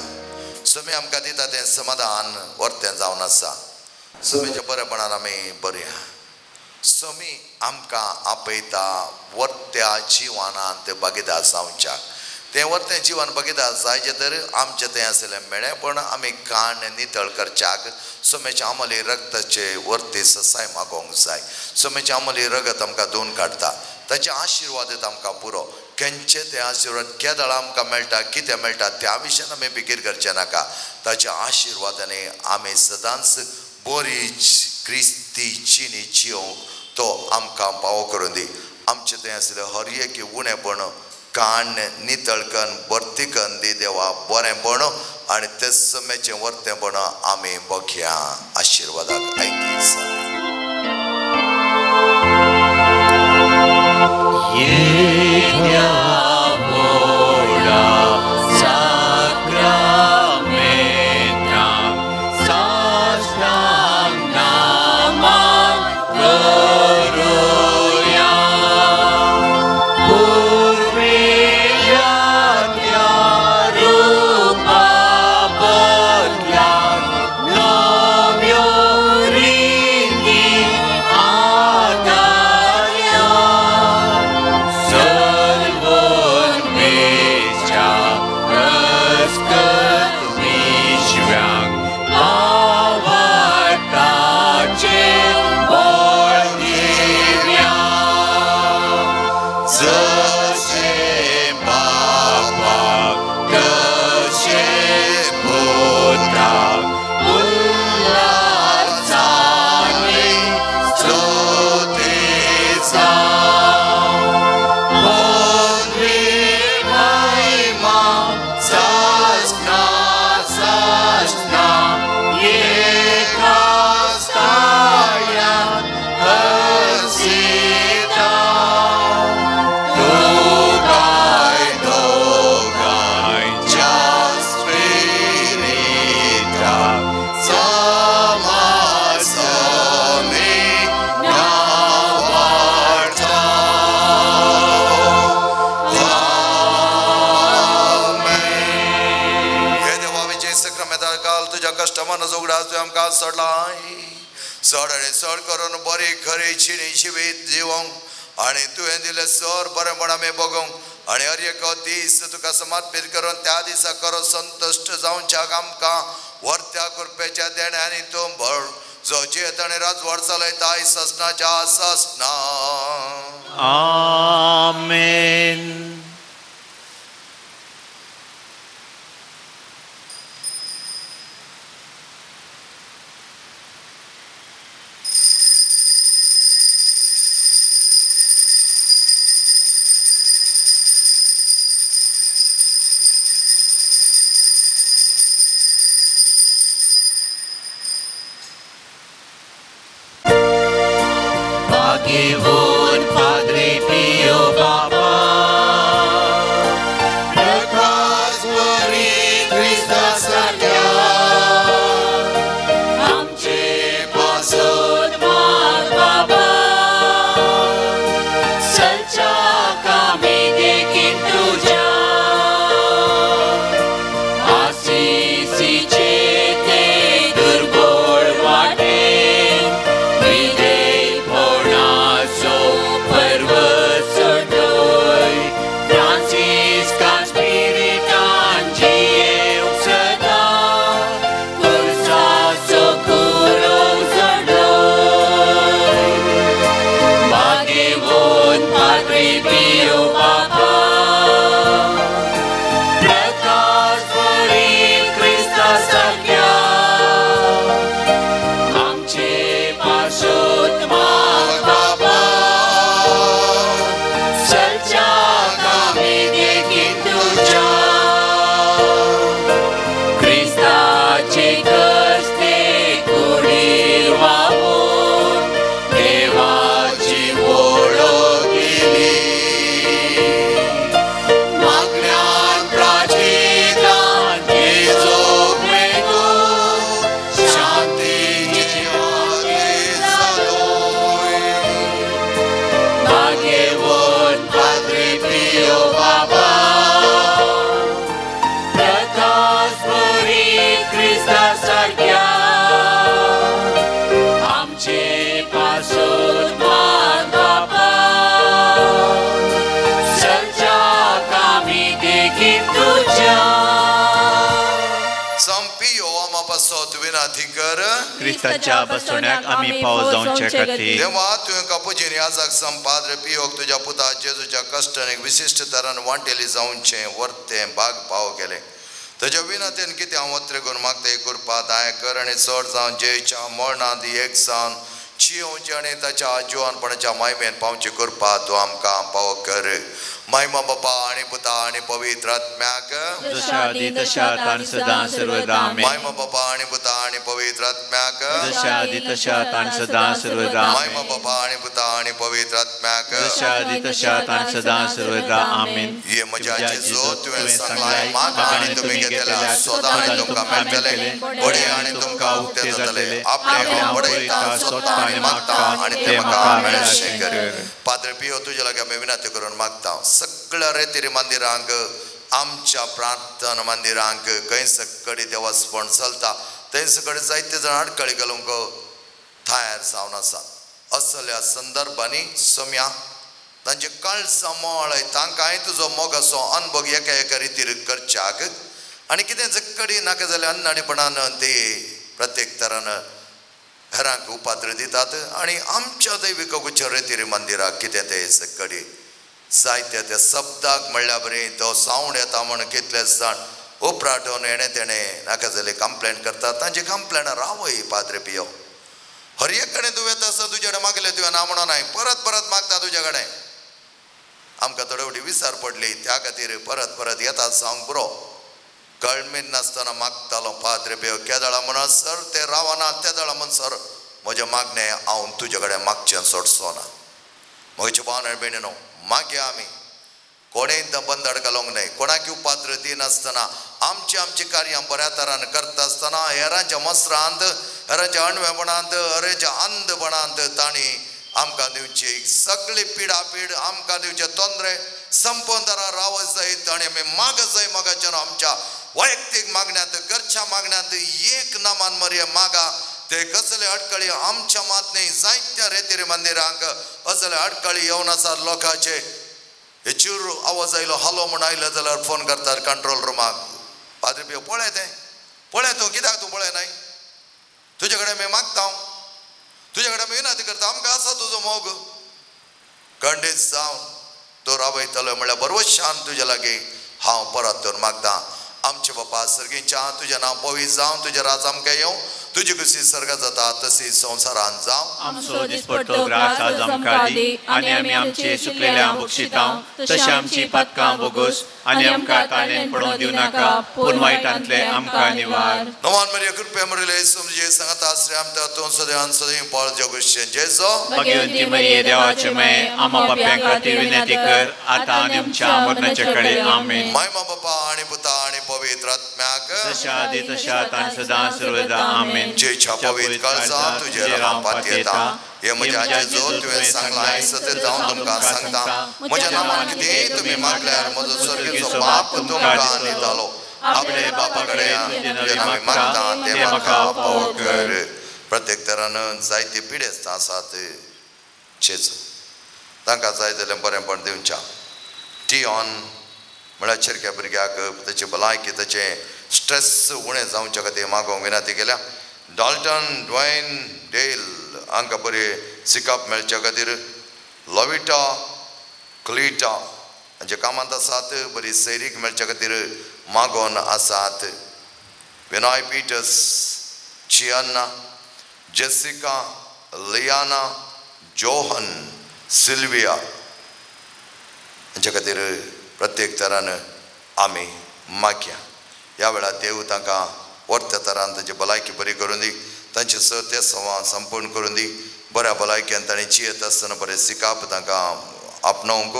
सुमी आमकां दिता तें समाधान वर्तें जावन आसा. सुम्याच्या बरेपणान आमी बरया. सुमी आमकां आपयता वर्त्या जिवनांत भागीदार जावच्याक. तें वर्तें जिवन भागीदार जायचें तर आमचें तें आशिल्लें मेळेपण आमी कान नितळ करच्याक सोम्याच्या आमली रक्ताचे वर्ती ससाय मागोवंक जाय. सोम्याच्या आमली रगत आमकां धुवन काडटा. ताचे आशिर्वाद आमकां पुरो. खंयचे ते आशिर्वाद केदळ आमकां मेळटा, कितें मेळटा त्या विशयान आमी फिकीर करचें नाका. ताच्या आशिर्वादांनी आमी सदांच बरी क्रिस्ती जिणी जियोंक तो आमकां पावो करून दी. आमचें तें आशिल्लें हर एक उणेपण कान नितळ कन्न भरती कन्न दी देवा बरेंपण आनी ते समेचें वर्तेंपण आमी बघया. आशिर्वादाक आयती. सड आनी सड करून बरी खरी चिणी जिवीत जिवोंक आनी तुवें दिलें सर बरेंपण आमी बगोवंक आनी हर एक दीस तुका समर्पीत करून त्या दिसा करो संतुश्ट जावच्याक आमकां वर्त्या कृपेच्या देण्यांनी तूं भर जो जियेत आनी राजवट चलयता ससनाच्या ससना. आमेन. कर क्रिस्ताच्या बसवण्याक आमी पाव जावचे खातीर। देवा तुवें कापुचीन याजक संपाद्र पियोक तुज्या पुता जेजूच्या कश्टान एक विशिश्ट तरान वांटेली जावचें वर्तें भाग पाव केलें। तुज्या विनंतीन कितें हांव वत्रे करून मागता ही कृपा दाय कर आनी चड जावन जेच्या मरणांत एक जावन चियोवचें आनी ताच्या जिवानपणाच्या मायमेन पावची कृपा तूं आमकां पाव कर। महिमा बापा आनी पुता आनी पवित्र आत्म्याक जशा आदी तशा आतां आनी सदां सर्वदा आमेन। महिमा बापा आनी पुता आनी पवित्र आत्म्याक जशा आदी तशा आतां आनी सदां सर्वदा आमेन। महिमा बापा आनी पुता आनी पवित्र आत्म्याक जशा आदी तशा आतां आनी सदां सर्वदा आमेन। हे म्हज्या जेजू तुवें सांगलां मागा आनी तुमी घेतल्या सोदा आनी तुमकां मेळटलें बडे आनी तुमकां उक्तें जातलें आपलें हांव बडयतां सोदतां आनी मागतां आनी तें म्हाका मेळशें कर। पाद्रे पियो तुज्या लागीं आमी विनंती करून मागता सगळ्या रेतीरी मंदिरांक आमच्या प्रार्थना मंदिरांक खंय सगळी देवासपण चलता थंय सगळे जायते जाण आडखळी घालूंक तयार जावन आसात। असल्या संदर्भांनी सोम्या तांचे काळजां मोळय तांकांय तुजो मोगाचो अनुभव एका एका रितीर करच्याक आनी कितें जकडी नाका जाल्यार अन्नाडीपणान ते प्रत्येक तरान हेरांक उपाद्र दितात आनी आमच्या दैवीक रेतीरी मंदिराक कितें तें सगळी जायत्या त्या शब्दाक म्हणल्या बरी तो सावंड येता म्हण कितले जाण उपराटोवन हेणें तेणें नाका जाल्यार कंप्लेन करतात तांची कंप्लेनां रावय पाद्रे पियो। हर एक कडेन तूं येता आसतना तुजे कडेन मागलें तुवें ना म्हणून नाय परत परत मागता तुजे कडेन आमकां थोडे फावटी विचार पडली त्या खातीर परत परत येतात सांग पुरो कळमेन नासतना मागतालो पाद्रे पियो केदळा म्हणून सर ते रावना तेदळा म्हण सर म्हजें मागणें हांव तुजे कडेन मागचें सोडचो ना। म्हजे भाव आनी भयणीनो मागया आमी कोणें बंद घालूंक न्हय कोणाक उपाद्र दिनासतना आमची आमची कार्यां बऱ्या तरान करता आसतना हेरांच्या मसरांत हेरांच्या अणवेपणांत हेरांच्या अंधपणांत तांणी आमकां दिवची सगळी पिडापीड आमकां दिवचे तोंदरे संपोवन तरा रावत जायत आनी आमी माग जाय मागाच्यान आमच्या वैयक्तीक मागण्यांत घरच्या मागण्यांत एक नामान मरये मागा ते कसले अडकळी आमच्या मात न्ही जायत्या रेतीरी मंदिरांक असले अडकळी येवन आसात लोकांचे हे चूर आवाज आयलो हालो म्हूण आयलो जाल्यार फोन करतात कंट्रोल रुमाक पाद्रे पियो पळय तें पळय तूं कित्याक तूं पळय नाय तुजे कडेन आमी मागता हांव तुजे कडेन आमी विनंती करता आमकां आसा तुजो मोग खंडीत जावन तूं रावयतलो म्हणल्यार बरोवशान तुजे लागीं हांव परत तर मागता। आमचे बापा सर्गीच्या तुजें नांव पवित्र जावं तुजें राज आमकां येवं तुजी कशी सर्गात जाता तशी संवसारांत जावं। आमचो दिसपट्टो ग्रास आज आमकां दी आनी आमी आमचे सुकलेल्या बक्षितां तशें आमची पातकां बोगोस आनी आमकां ताणें पडोवंक दिवं नाका पूण वायटांतलें आमकां निवार। नवान मरिया कृपे मरिले समजे सांगता आश्रय आमकां तूं सदैव सदैव पाळ जगुशें जेजो भाग्यवंती मरिये देवाचे माये आमा पाप्यां खातीर विनंती कर आतां आनी आमच्या मरणाचे कडेन आमेन। महिमा बापा आनी पुता आनी पवित्र आत्म्याक जशा आदी तशा आतां आनी सदां सर्वदा आमेन। जेच्या पवित्र काळजांत तुजेर हांव पातयेता हे म्हज्या जेजू तुवें सांगलां सतत हांव तुमकां सांगता म्हज्या नांवान कितेंय तुमी मागल्यार म्हजो स्वर्गीचो बाप तुमकां दितालो आपले बापा कडेन तुजें आमी मागता तें म्हाका पाव कर। प्रत्येक तरान जायते पिडेस्त आसात चेच तांकां जाय जाल्यार बरेंपण दिवच्या टिऑन म्हळ्यार चिरक्या भुरग्याक ताची भलायकी ताचें स्ट्रेस उणें जावच्या खातीर मागोवंक विनंती केल्या। डाल्टन ड्वेन डेल हांकां बरी सिकाप मेळच्या खातीर लॉविटा क्लिटा हांच्या कामांत आसात बरी सैरीक मेळच्या खातीर मागोवन आसात। Vinay Peters Chianna Jessica Liana Johan Sylvia हांच्या खातीर प्रत्येक तरान आमी मागया। ह्या वेळार देव तांकां वर्त्या तरान तांची भलायकी बरी करून दी तांचे स ते संवाद संपूर्ण करून दी बऱ्या भलायकेन तांणी चियेत आसतना बरें सिकाप तांकां आपणावंक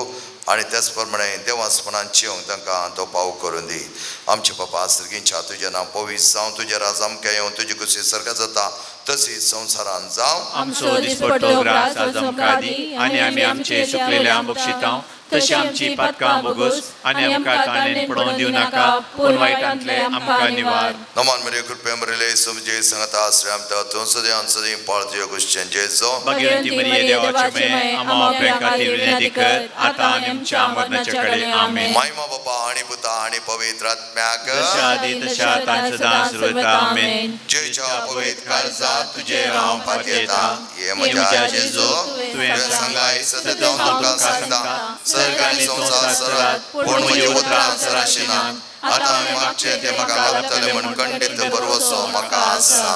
आनी त्याच प्रमाणे देवासपणान चियोंक तांकां तो पाव करून दी। आमचे बापा सर्गींच्या तुजें नांव पवित्र जावं तुजें राज आमकां येवं तुजी कशी सर्गात जाता तशी संवसारांत जावं। आमचो दिसपट्टो ग्रास आज आमकां दी आनी आमी आमचे सुकलेल्या बक्षितां तशी आमची पातकां भोगोस आनी आमकां ताणें पडोवन दिवं नाका, पूण वायटांतले आमकां निवार. नमन मरिये कृपे भरिल्ले तुमचे संगत आसरे आमकां तूं सदैव सदैव पाळ तुज्या क्रिश्चन जेजू. भगवंती मरिये देवाचे माये, आम्हा आपल्या खातीर विनंती कर आतां आनी आमच्या मरणाच्या कडे. आमेन. महिमा बापा आनी पुता आनी पवित्र आत्म्याक, जशा आदी तशा आतां सदां सर्वदा. आमेन. जेच्या पवित्र काळजा तुजेर हांव पातयेता, हे म्हज्या जेजू तुवें सांगलाय सतत हांव तुका सांगता, सर्ग आनी संवसार सरात पूण म्हजी उतरां सराशिना. आतां हांवें मागचें तें म्हाका लाभतलें म्हूण खंडीत भरवसो म्हाका आसा.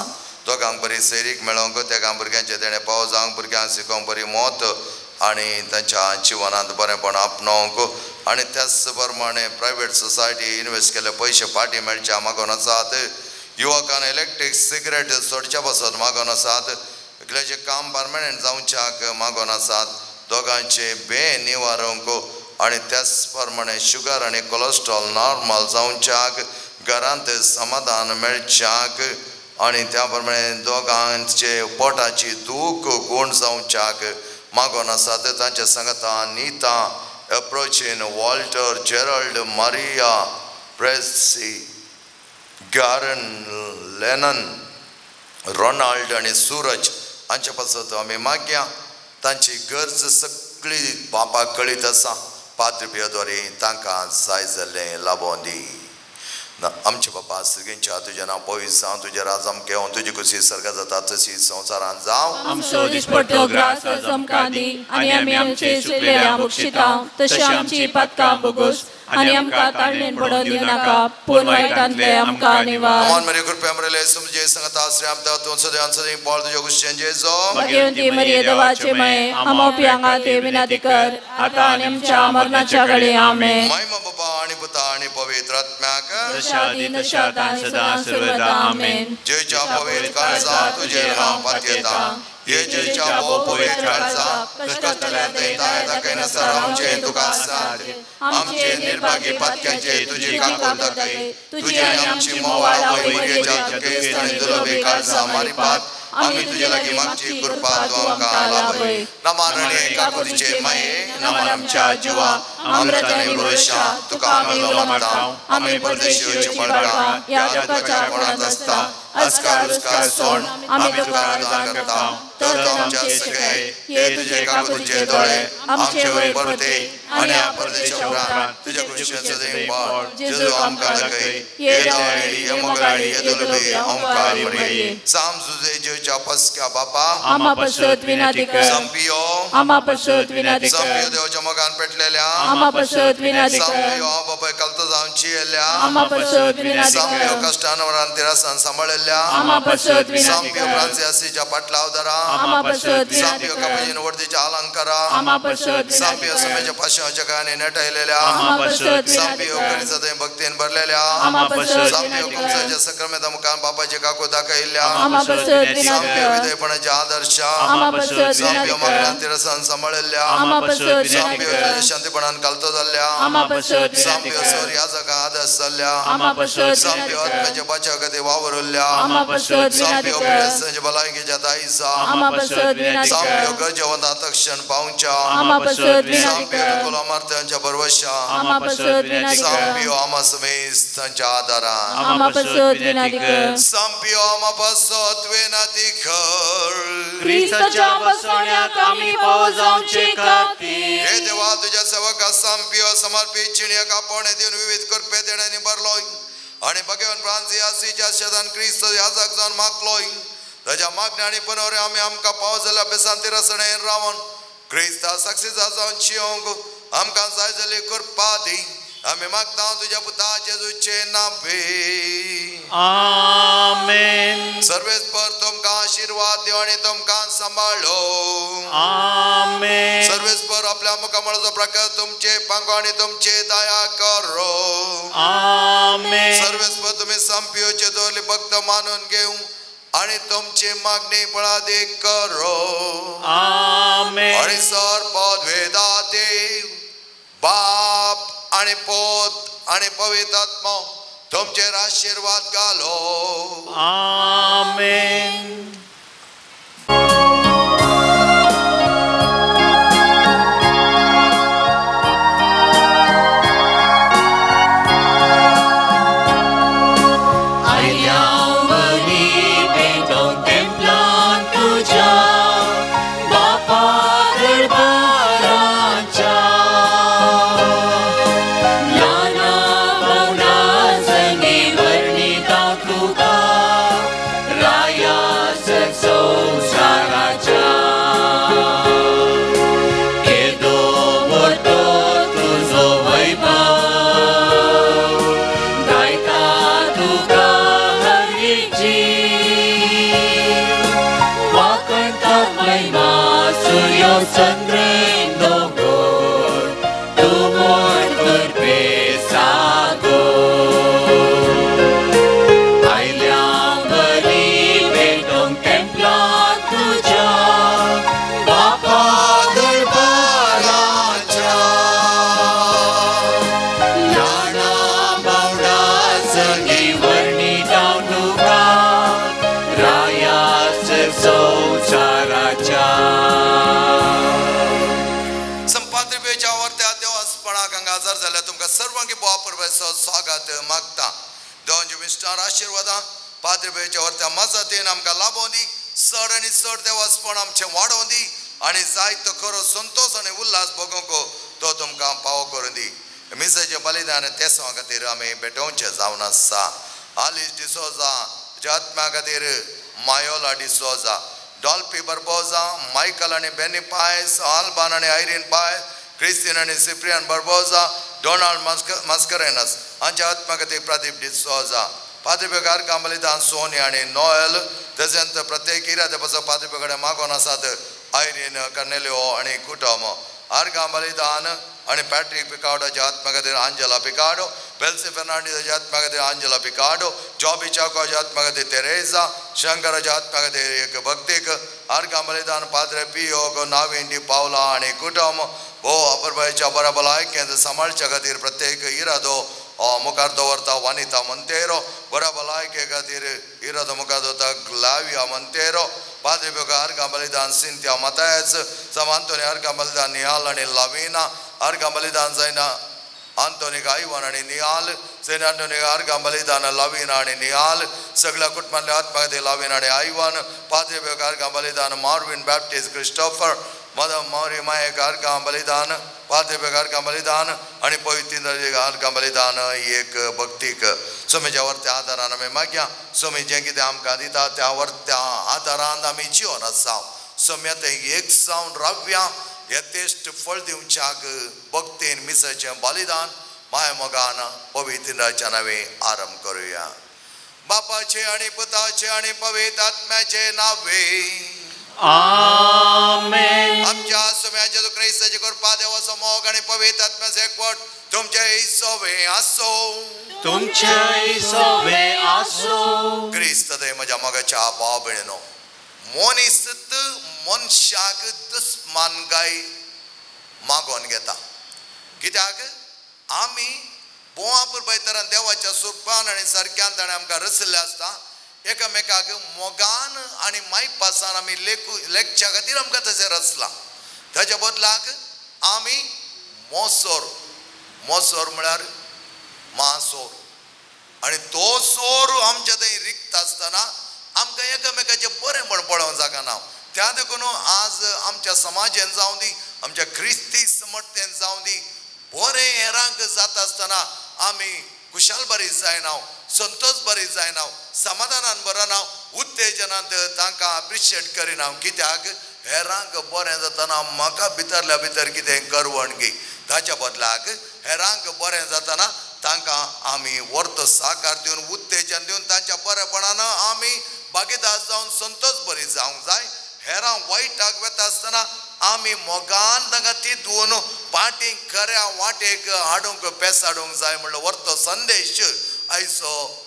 दोगांक बरी सैरीक मेळोवंक, तेगां भुरग्यांचें देणें पाव जावंक, भुरग्यांक शिकोवंक बरी मत आनी तांच्या जिवनांत बरेंपण आपणोवंक आनी त्याच प्रमाणे प्रायवेट सोसायटी इन्वेस्ट केल्ले पयशे फाटीं मेळचे मागून आसात. युवकान इलेक्ट्रीक सिगरेट सोडच्या पासत मागून आसात. एकल्याचें काम परमनंट जावच्याक मागून आसात. दोगांचे बे निवारूंक आनी त्याच प्रमाणे शुगर आनी कोलेस्ट्रॉल नॉर्मल जावच्याक, घरांत समाधान मेळच्याक आनी त्या प्रमाणे दोगांचे पोटाची दूख गूण जावच्याक मागून आसात. तांच्या सांगाता Nita, Aprochin, Walter, Gerald, Maria, Pressy, Garen, Lennon, Ronald आनी सूरज हांचे पासत आमी मागया. तांची गरज सगळी बापाक कळीत आसा. पाद्रपियोद्वारे तांकां जाय जाल्लें लाबोवन दी. आमचे बापा सर्गींच्या तुजें नांव पवित्र जावं, तुजें राज आमकां येवं, तुजी खुशी सर्गांत जाता तशी संवसारांत जावं. आमचो दिसपट्टो ग्रास आज आमकां दी आनी आमी आमचे चुकलेल्या बक्षिता तशी आमची पातकां भोगोस आनी आमकां ताळणेन पडोवन दिवं नाका, पूण वायटांतले आमकां निवार. नमन मरिये कृपे भरिल्ले तुमचे संगत आसरे आमकां तूं सदैव सदैव पाळ तुज्या क्रिश्चन जेजू. भगवंती मरिये देवाचे माये, आम्हा पियांगा ते विनंती कर आतां आनी आमच्या मरणाच्या कडे. आमेन. महिमा बापा आनी पुता आनी पवित्र आत्म्याक, जशा आदी तशा आतां सदां सर्वदा. आमेन. जेच्या पवित्र काळजा तुजेर हांव पातयेता, हे जेच्या भोव पवित्र काळजा कश्टांतल्यान थंय दाखयनासतना रावचें तुका साथ. आमचे निर्भागी पातक्यांचे तुजी काकूळ दाखय, तुजी आनी आमची मोवाळ आवय मरियेच्या दुखेस्त आनी दुर्लभे काळजा मारिपात आमी तुजे लागीं मागची कृपा तूं आमकां लाभय. नमन आनी काकुळटीचे माये, नमन आमच्या जिवा, अमृत आनी भरवशा तुका आमी उलो मारता. आमी परदेशी पडटा ह्या दुखाच्या कोणांत आसता, अस्कार उस्कार सोड आमी तुका आराधना करता. तर तूं आमच्या सगळे हे तुजे काकुळटीचे दोळे आमचे वयर परते आनी ह्या परदेशा उपरांत तुज्या क्रिश्चन सदैव पाळ जेजू आमकां दाखय. हे दयाळी, हे मोगाळी, हे दुर्लभे ओंकार मरिये. साम जुजे जेच्या पसक्या बापा, आम्हा पासत विनंती कर. संपियो, आम्हा पासत विनंती कर. संपियो देवाच्या मोगान पेटलेल्या, आम्हा पासत विनंती कर. संपियो बापाय कलतो जावन चियेल्या, आम्हा पासत विनंती कर. संपियो कश्टान वरान तिरासान सांबाळिल्ल्या, आम्हा पासत विनंती संपियो कर. फ्रांसियासीच्या पाटलावदारा, आम्हा पासत विनंती संपियो कर. कपजीन वर्दीच्या अलंकारा, आम्हा पासत विनंती संपियो कर. समेच्या पाशाच्या गाणी नटायलेल्या, आम्हा पासत विनंती संपियो कर. करीचा भक्तीन भरलेल्या, आम्हा पासत संपियो विनंती कर. कुमसाच्या सक्रमेता मुखान बापाचे काकू दाखयिल्ल्या, आम्हा पासत विनंती संपियो कर. विधेयपणाचे आदर्श, आम्हा पासत विनंती संपियो कर. मागण्यान तिरसान सांबाळिल्ल्या, आम्हा पासत विनंती संपियो कर. तुज्या शांतीपणान कालतो जाल्ल्या, आम्हा पासत विनंती संपियो कर. सर याजका आदर्श जाल्ल्या, आम्हा पासत विनंती संपियो कर. आत्म्याच्या बचाव खातीर वावरुल्ल्या, आम्हा पासत विनंती संपियो कर. पिडेस्तांच्या भलायकीच्या दायजा, आम्हा पासत विनंती संपियो कर. गरजेवंता तक्षण पावच्या, आम्हा पासत विनंती संपियो कर. निकोला मार्त्यांच्या भरवशा, आम्हा पासत विनंती कर. संपियो आम्हा समेस्तांच्या आदारान, आम्हा पासत विनंती कर. संपियो आम्हा पासत विनंती कर. क्रिस्ताच्या बसवण्याक आमी पाव जावचे खातीर हे देवा, तुझ्या सेवका संपियो समर्पित चिणयेक आपोवणें दिवन विविध कृपे देण्यांनी भरलोय आनी भगवान फ्रांसियासीच्या शेतान क्रिस्त याजक जावन मागलोय. ताच्या मागण्या आनी पनवरे आमी आमकां पाव जाल्ल्या बेसान तिरसणेन रावन क्रिस्ता साक्षीदार जावन चियोंक आमकां जाय जाल्ली कृपा दी. आमी मागता तुज्या पुता जेजूचे नांवे. आमेन. सर्वेस्पर तुमकां आशीर्वाद दिवं आनी तुमकां सांबाळो. आमेन. सर्वेस्पर आपल्या मुखामळाचो प्रकाश तुमचे पांगो आनी तुमचे दया करो. आमेन. सर्वेस्पर तुमी संपियोचे दवरले भक्त मानून घेवं आनी तुमची मागणी फळादीक करो. आमेन. आनी सर पदवेदा देव बाप आनी पोत आनी पवित्र आत्मो तुमचेर आशीर्वाद घालो. आमेन. सूर्य चंद्र दोंगर तूं म्हण करपे सागो आयल्या बरी भेटोंक टेम्पलां तुज्या बापा दरबाराच्या ल्हाना बावडा सगळीं वर्णिता तुका रायास संवसाराच्या. संपाद्रिपेच्या वरत्या देवासपणाक हांगा हजर जाल्यार तुमकां सर्वांकी बोवा परबेचो स्वागत मागता. देवांचे विस्तार आशिर्वादां पाद्रिपेच्या वरत्या मजतीन आमकां लाभोवं दी. चड आनी चड देवासपण आमचें वाडोवं दी आनी जायतो खरो संतोश आनी उल्हास भोगोवंक तो तुमकां पावो करूं दी. मिसाचें बलिदान तेसांवा खातीर आमी भेटोवचें जावन आसा. आलिस डिसोजा आत्म्या खातीर मायोला डिसोजा, डॉल्फी बर्बोजा, मायकल आनी बेनी पायस, आल्बान आनी आयरीन पायस, क्रिस्तीन आनी सिप्रियन बर्बोजा, डोनाल्ड मास्करेनस हांच्या आत्म्या खातीर प्रदीप डिसोजा. पाद्रीपेक आर्गां बलिदान सोनी आनी नोएल तशेंच प्रत्येक इरादे पासून पाद्रीपे कडेन मागोवन आसात आयरीन कर्नेलियो आनी कुटुंब. आर्गां बलिदान आनी पॅट्रीक पिकाडोच्या आत्म्या खातीर आंजेला पिकाडो, बेल्सी फेर्नांडीसाच्या आत्म्या खातीर आंजेला पिकाडो, जॉबी चाकोच्या आत्म्या खातीर तेरेजा, शंकराच्या आत्म्या खातीर एक भक्तीक. आर्गां बलिदान पाद्रे पियोग नावीन डी पावला आनी कुटुंब भो अपरबायच्या बऱ्या भलायकेंत सांबाळच्या खातीर प्रत्येक इरादो मुखार दवरता वानिता मंतेरो. बऱ्या भलायके खातीर इरादो मुखार दवरता ग्लाविया मंतेरो. पाद्रे पियोग आर्गां बलिदान सिंत्या मतायस, सम आंतोनी आर्गां बलिदान निहाल आनी लाविना. आर्गां बलिदान जायना आंतोनीक आयवन आनी निहाल, सेंट आंतोनीक आर्गां बलिदान लाविना आनी निहाल. सगळ्या कुटुंबांतल्या आत्म्या खातीर लाविना आनी आयवन. पाद्रे पियोग आर्गां बलिदान मार्विन बॅप्टिस्ट क्रिस्टोफर, मदम मौरी मायक आर्गां बलिदान. पाद्रे पियोग आर्गां बलिदान आनी पवित्र आर्गां बलिदान एक भक्तीक. सोमीच्या वरत्या आदारान आमी मागया. सोमी जें कितें आमकां दिता त्या वरत्या आदारान आमी जिवन आसा. सोम्या तें एक जावन रावया यथेश्ट फळ दिवच्याक भक्तीन मिसाचें बलिदान माय मोगान पवित्राच्या नांवे आरंभ करुया. बापाचे आनी पुताचे आनी पवित्र आत्म्याचे नावे आमेन. आमच्या सोम्याच्या क्रिस्ताचे कृपा देवाचो मोग आनी पवित्र आत्म्याचो एकवट तुमचे सोवे आसो. तुमचे सोवे आसो. क्रिस्त दे म्हज्या मोगाच्या भाव भयणीनो, मनीस मनशाक दुस्मानकाय मागोवन घेता. कित्याक आमी बोवा पुरबाय देवाच्या सुरपान आनी सारक्यान ताणें आमकां रचल्लें आसता. एकामेकाक मोगान आनी मायपासान आमी लेखच्या खातीर आमकां तशें रचलां. ताच्या बदलाक आमी मोसोर, मोसोर म्हळ्यार मासोर, आनी तो सोर आमच्या थंय रिक्त आसतना आमकां एकामेकाचें बरें म्हण पळोवंक जागना. त्या देखून आज आमच्या समाजेन जावं दी, आमच्या क्रिस्ती समर्थेन जावं दी, बरें हेरांक जाता आसतना आमी खुशाल बरी जायना, संतोष बरी जायना, समाधानान बरना, उत्तेजनांत तांकां अप्रिशिएट करिना. कित्याक हेरांक बरें जातना म्हाका भितरल्या भितर कितें करवण गी. ताच्या बदलाक हेरांक बरें जातना तांकां आमी वर्त साकार दिवन उत्तेजन दिवन तांच्या बरेपणान आमी भागीदार जावन संतोष बरी जावंक जाय. हेरां वायटाक वता आसतना आमी मोगान तांकां तितून पाटींक खऱ्या वाटेक हाडूंक पेस हाडूंक जाय म्हणलो वर्तो संदेश आयचो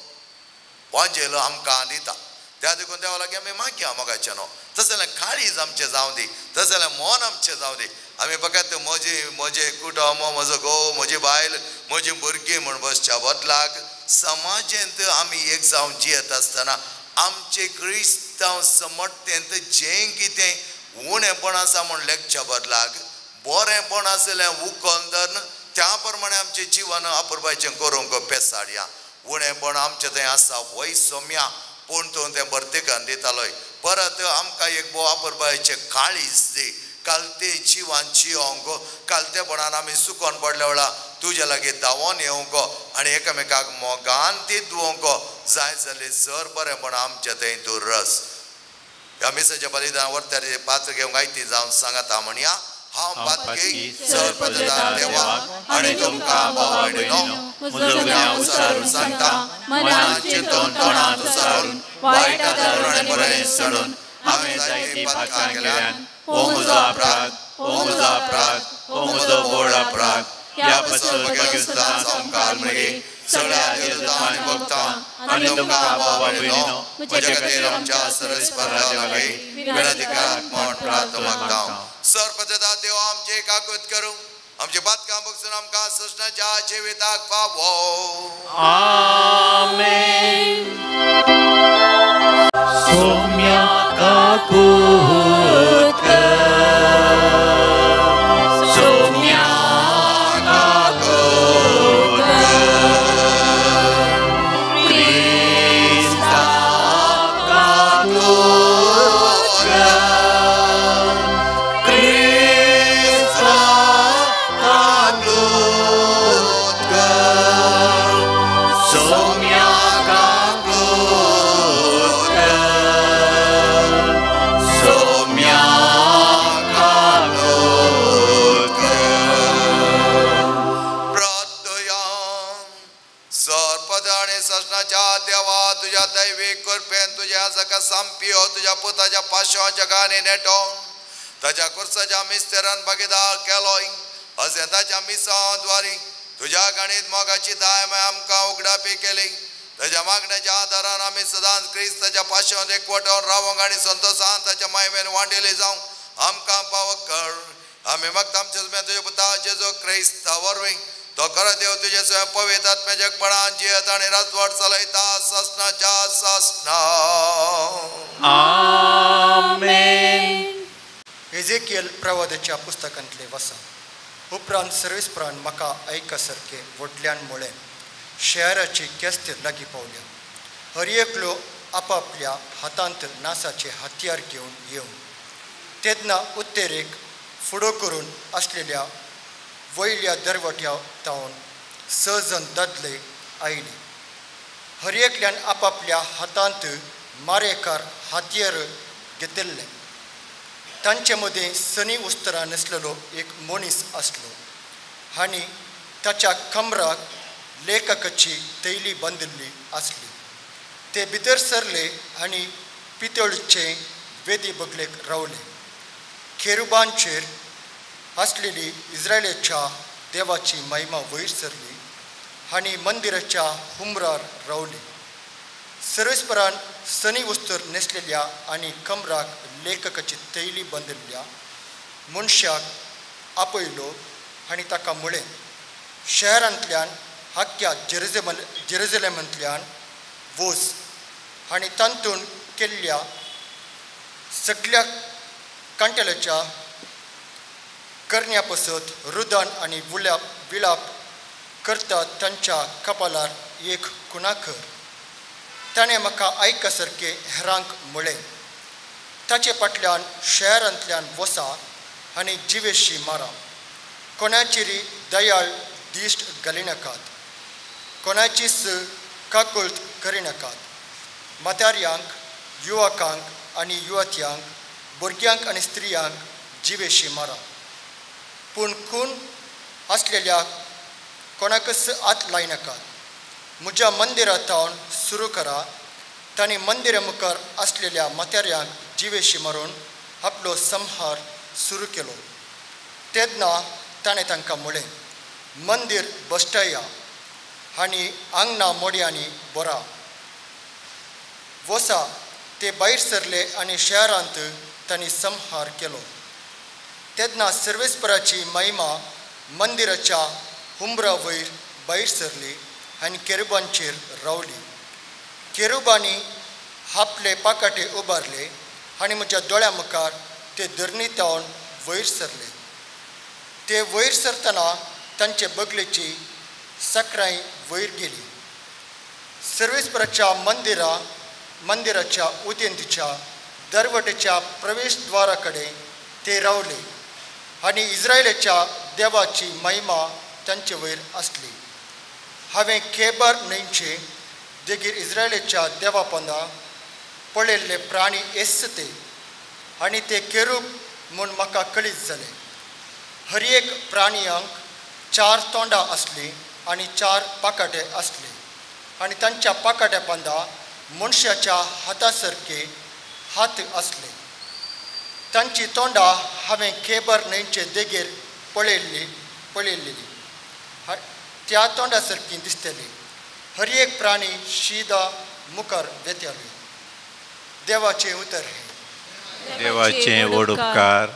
वांजेलो आमकां दिता. त्या देखून देवा लागीं आमी मागया मोगाचें न्हू. तशें जाल्यार काळीज आमचें जावं दी, तशें जाल्यार मन आमचें जावं दी. आमी फकत म्हजी म्हजें कुटुंब, म्हजो घोव, म्हजी बायल, म्हजी भुरगीं म्हूण बसच्या बदलाक समाजेंत आमी एक जावन जियेत आसतना आमचे क्रिस्तांव समर्थेंत जें कितें उणेपण आसा म्हूण लेखच्या बदलाक बरेंपण आसलें उखल धरून त्या प्रमाणे आमचें जिवन अपुरबायचें करूंक पेसाडया. उणेपण आमचें थंय आसा वय सोम्या, पूण तूं तें भरतेकान दितालोय. परत आमकां एक भोव अपुरबायचें काळीज दी. काल ते जिवान जियोंक कालतेपणान आमी सुकोन पडल्या वेळा तुज्या लागीं धांवोन येवंक आनी एकामेकाक मोगान ती दिवंक जाय जाल्यार सर बरेंपण आमचें थंय तूं रस. ह्या मिसाच्या बलिदान वरत्यार पात्र घेवंक आयती जावन सांगाता म्हणया. हांव पातकी सर पददार देवा आनी तुमकां भावा भयणीनो म्हजो गुन्यांव विचारून सांगता, मनान चिंतून तोंडान उच्चारून वायट आदारून आनी बरें सोडून हांवें जायतीं पातकां केल्यान. ओ म्हजो अपराध, ओ म्हजो अपराध, ओ म्हजो व्हड अपराध. ह्या पासत भाग्यस्तां सामकार मगे सगळ्या देवदूतां आनी भक्तां आनी तुमकां भावा भयणीनो म्हज्या खातीर आमच्या सर्वेस्पर देवा लागीं विनंती करात म्हूण प्रार्थना मागता. सर्वप्रथम देव आमचे काकूत करूं, आमचे पातकां भोगसून आमकां सृष्णाच्या जिविताक पावो. आमेन. सोम्या काकूत कर, सोम्या काकूत कर, क्रिस्ता काकूत कर, क्रिस्ता काकूत कर, सोम्या काकूत कर, सोम्या काकूत कर. प्रार्थया. सर्वपद आनी सजनाच्या देवा, तुज्या दैवीक कृपेन तुज्या जगा संपियो तुज्या पुताच्या पाशाच्या गाणी नेटोवन ताच्या कुर्साच्या मिस्तेरान भागीदार केलोय, अशें ताच्या मिसांद्वारी तुज्या गाणीत मोगाची दायमाय आमकां उगडापी केली. ताच्या मागण्याच्या आदारान आमी सदांच क्रिस्ताच्या पाशांत एकवटावन रावंक आनी संतोशान ताच्या मायमेन वांटेली जावंक आमकां पावक कर. आमी मागता आमच्या तुज्या पुता जेजू क्रिस्ता वरवीं, तो खरो देव तुजे स्वयं पवित्र आत्म्याच्या एकपणान जियेता आनी राजवट चलयता सासणाच्या सासणा. आमेन. एजेकियल प्रवादाच्या पुस्तकांतले वसा. उपरांत सर्वेस्परान म्हाका आयका सारकें व्हडल्यान म्हळें, शहराची केस्त लागीं पावल्या, हर एकलो आपापल्या हातांत नासाचे हत्यार घेवन येवन. तेन्ना उत्तरेक फुडो करून आसलेल्या वयल्या दरवट्या तावन 6 जण दादले आयले. हर एकल्यान आपापल्या हातांत मारेकार हातयार घेतिल्ले. तांचे मदीं सनी उस्तरां न्हेसलेलो एक मनीस आसलो आनी ताच्या कमराक लेखकाची थैली बांदिल्ली आसली. ते भितर सरले आनी पितळचे वेदी बगलेक रावले. खेरुबांचेर आसलेली इस्रायलाच्या देवाची महिमा वयर सरली आनी मंदिराच्या हुमरार रावली. सर्वेस्परान सनी उस्तर न्हेसलेल्या आनी कमराक लेखकाची थैली बांदिल्ल्या मनशाक आपयलो आनी ताका म्हळें, शहरांतल्यान आख्ख्या जेरुजलेमांतल्यान वच आनी तातूंत केल्ल्या सगल्या कांटेल्याच्या करण्या पसत रुदन आनी विलाप करता तांच्या कपालार एक खुणा कर. ताणें म्हाका आयका सारकें हेरांक म्हळें, ताचे फाटल्यान शहरांतल्यान वसा आनी जिवेशी मारा, कोणाचेरी दयाळ दिश्ट घालिनाकात, कोणाचीच काकुळट करिनाकात. म्हातारयांक, युवकांक आनी युवत्यांक, भुरग्यांक आनी स्त्रियांक जिवेशी मारा, पूण खून आसलेल्या कोणाकच हात लायनाकात. म्हज्या मंदिरा थावन सुरू करा. तांणी मंदिरा मुखार आसलेल्या म्हातारयांक जिवेशी मारून आपलो संहार सुरू केलो. तेन्ना ताणें तांकां म्हळें, मंदीर बश्टया आनी आंगणा मोडयांनी भरा. वसा. ते भायर सरले आनी शहरांत तांणी संहार केलो. तेन्ना सर्वेस्पराची महिमा मंदिराच्या हुमरा वयर भायर सरली आनी केरुबांचेर रावली. केरुबांनी आपले पाकाटे उबारले आनी म्हज्या दोळ्या मुखार ते धरणी तावन वयर सरले. ते वयर सरतना तांचे बगलेची सकरांय वयर गेली. सर्वेस्पराच्या मंदिराच्या उदेंतीच्या दरवटेच्या प्रवेशद्वारा कडेन ते रावले आनी इस्रायलाच्या देवाची महिमा तांचे वयर आसली. हांवें खेबर न्हंयचे देगीर इस्रायलाच्या देवा पोंदा पळयल्ले प्राणी येस ते आनी ते केरूब म्हूण म्हाका कळीत जालें. हर एक प्राणयांक 4 तोंडां आसलीं आनी 4 पाकाटे आसले आनी तांच्या पाकाट्या पोंदा मनशाच्या हाता सारके हात आसले. तांची तोंडां हांवें खेबर न्हंयचे देगेर पळयल्ली पळयल्ली त्या तोंडा सारकी दिसतली. हर एक प्राणी शिदा मुखार वेताली. देवाचें उतर हें. देवाचे व्हड उपकार.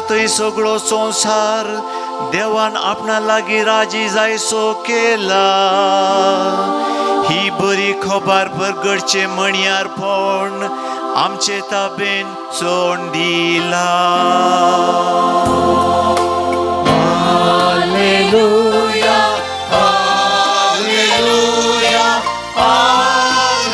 थंय सगळो संवसार देवान आपणा लागीं राजी जायसो केला. ही बरी खबर परगडचे म्हणयारपण आमचे ताबेन सोड दिला. Hallelujah, hallelujah, hallelujah.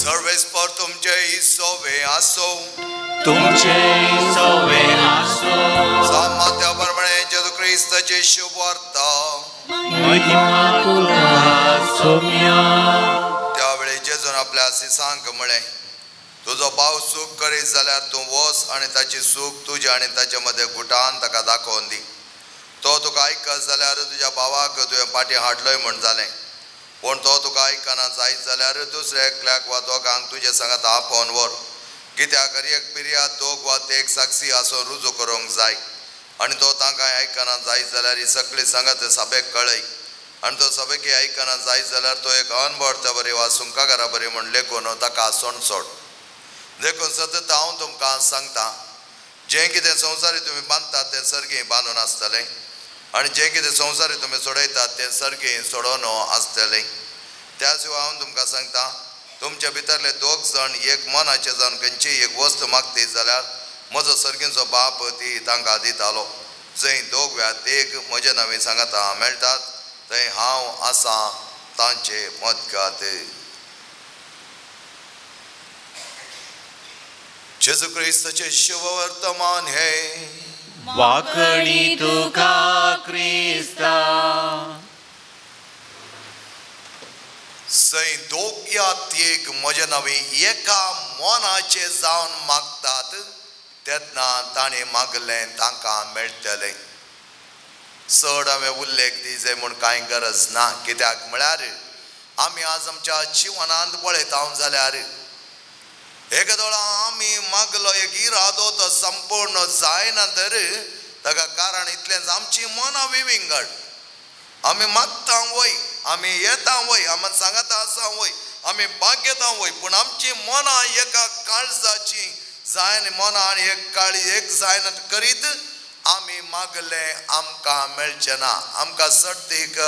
सर्वेस्पर तुमचे सोवे आसो, तुमचे सोवे आसो. सामात्या प्रमाणे जेजू क्रिस्ताची शुभवार्ता. महिमा तुका सोम्या. त्यावेळी जेजून आपल्या शिसांक म्हळें, तुजो भाव चूक करीत जाल्यार तूं वच आनी ताची चूक तुज्या आनी ताचे मदें गुटान ताका दाखोवन दी. तो तुका आयकत जाल्यार तुज्या भावाक तुवें फाटीं हाडलोय म्हूण जालें, पूण तो तुका आयकना जायत जाल्यार दुसऱ्या एकल्याक वा दोगांक तुजे सांगात आपोवन व्हर. कित्याक हर एक पिर्याद दोग वा एक साक्षी आसून रुजू करूंक जाय. आनी तो तांकां आयकना जायत जाल्यार ही सगळी सांगात सभेक कळय. आनी तो सभेकी आयकना जायत जाल्यार तो एक अनबडता बरी वा सुंकागारा बरी म्हूण लेखून ताका सोणसोड. देखून सतत हांव तुमकां सांगता, जें कितें संवसारी तुमी बांदतात तें सर्गी बांदून आसतलें आनी जें कितें संवसारी तुमी सोडयतात तें सर्गी सोडोवन आसतलें. त्या शिवाय हांव तुमकां सांगता, तुमच्या भितरले दोग जाण एक मनाचे जावन खंयची एक वस्त मागती जाल्यार म्हजो सर्गींचो बाप ती तांकां दितालो. जंय दोग व्या तेग म्हजे नांवे सांगाता मेळटात थंय हांव आसा तांचे मदगात. जेजू क्रिस्ताचें शुभवर्तमान हे. वाकणी तुका क्रिस्ता. जंय दोग या तेग म्हजे नांवे एका मनाचे जावन मागतात तेन्ना ताणें मागलें तांकां मेळटलें. चड हांवें उल्लेख दिजे म्हूण कांय गरज ना, कित्याक म्हळ्यार आमी आज आमच्या जिवनांत पळयता जाल्यार एकादोळा आमी मागलो एक इरादो तो संपूर्ण जायना तर ताका कारण इतलेंच आमची मनां विविंगड. आमी मागता वय, आमी येता वय, आमी सांगता आसा वय, आमी भाग्यता वय, पूण आमची मनां एका काळजाची जायन, मनां आनी एक काळी एक जायना करीत आमी मागले आमकां मेळचें ना. आमकां सट्टीक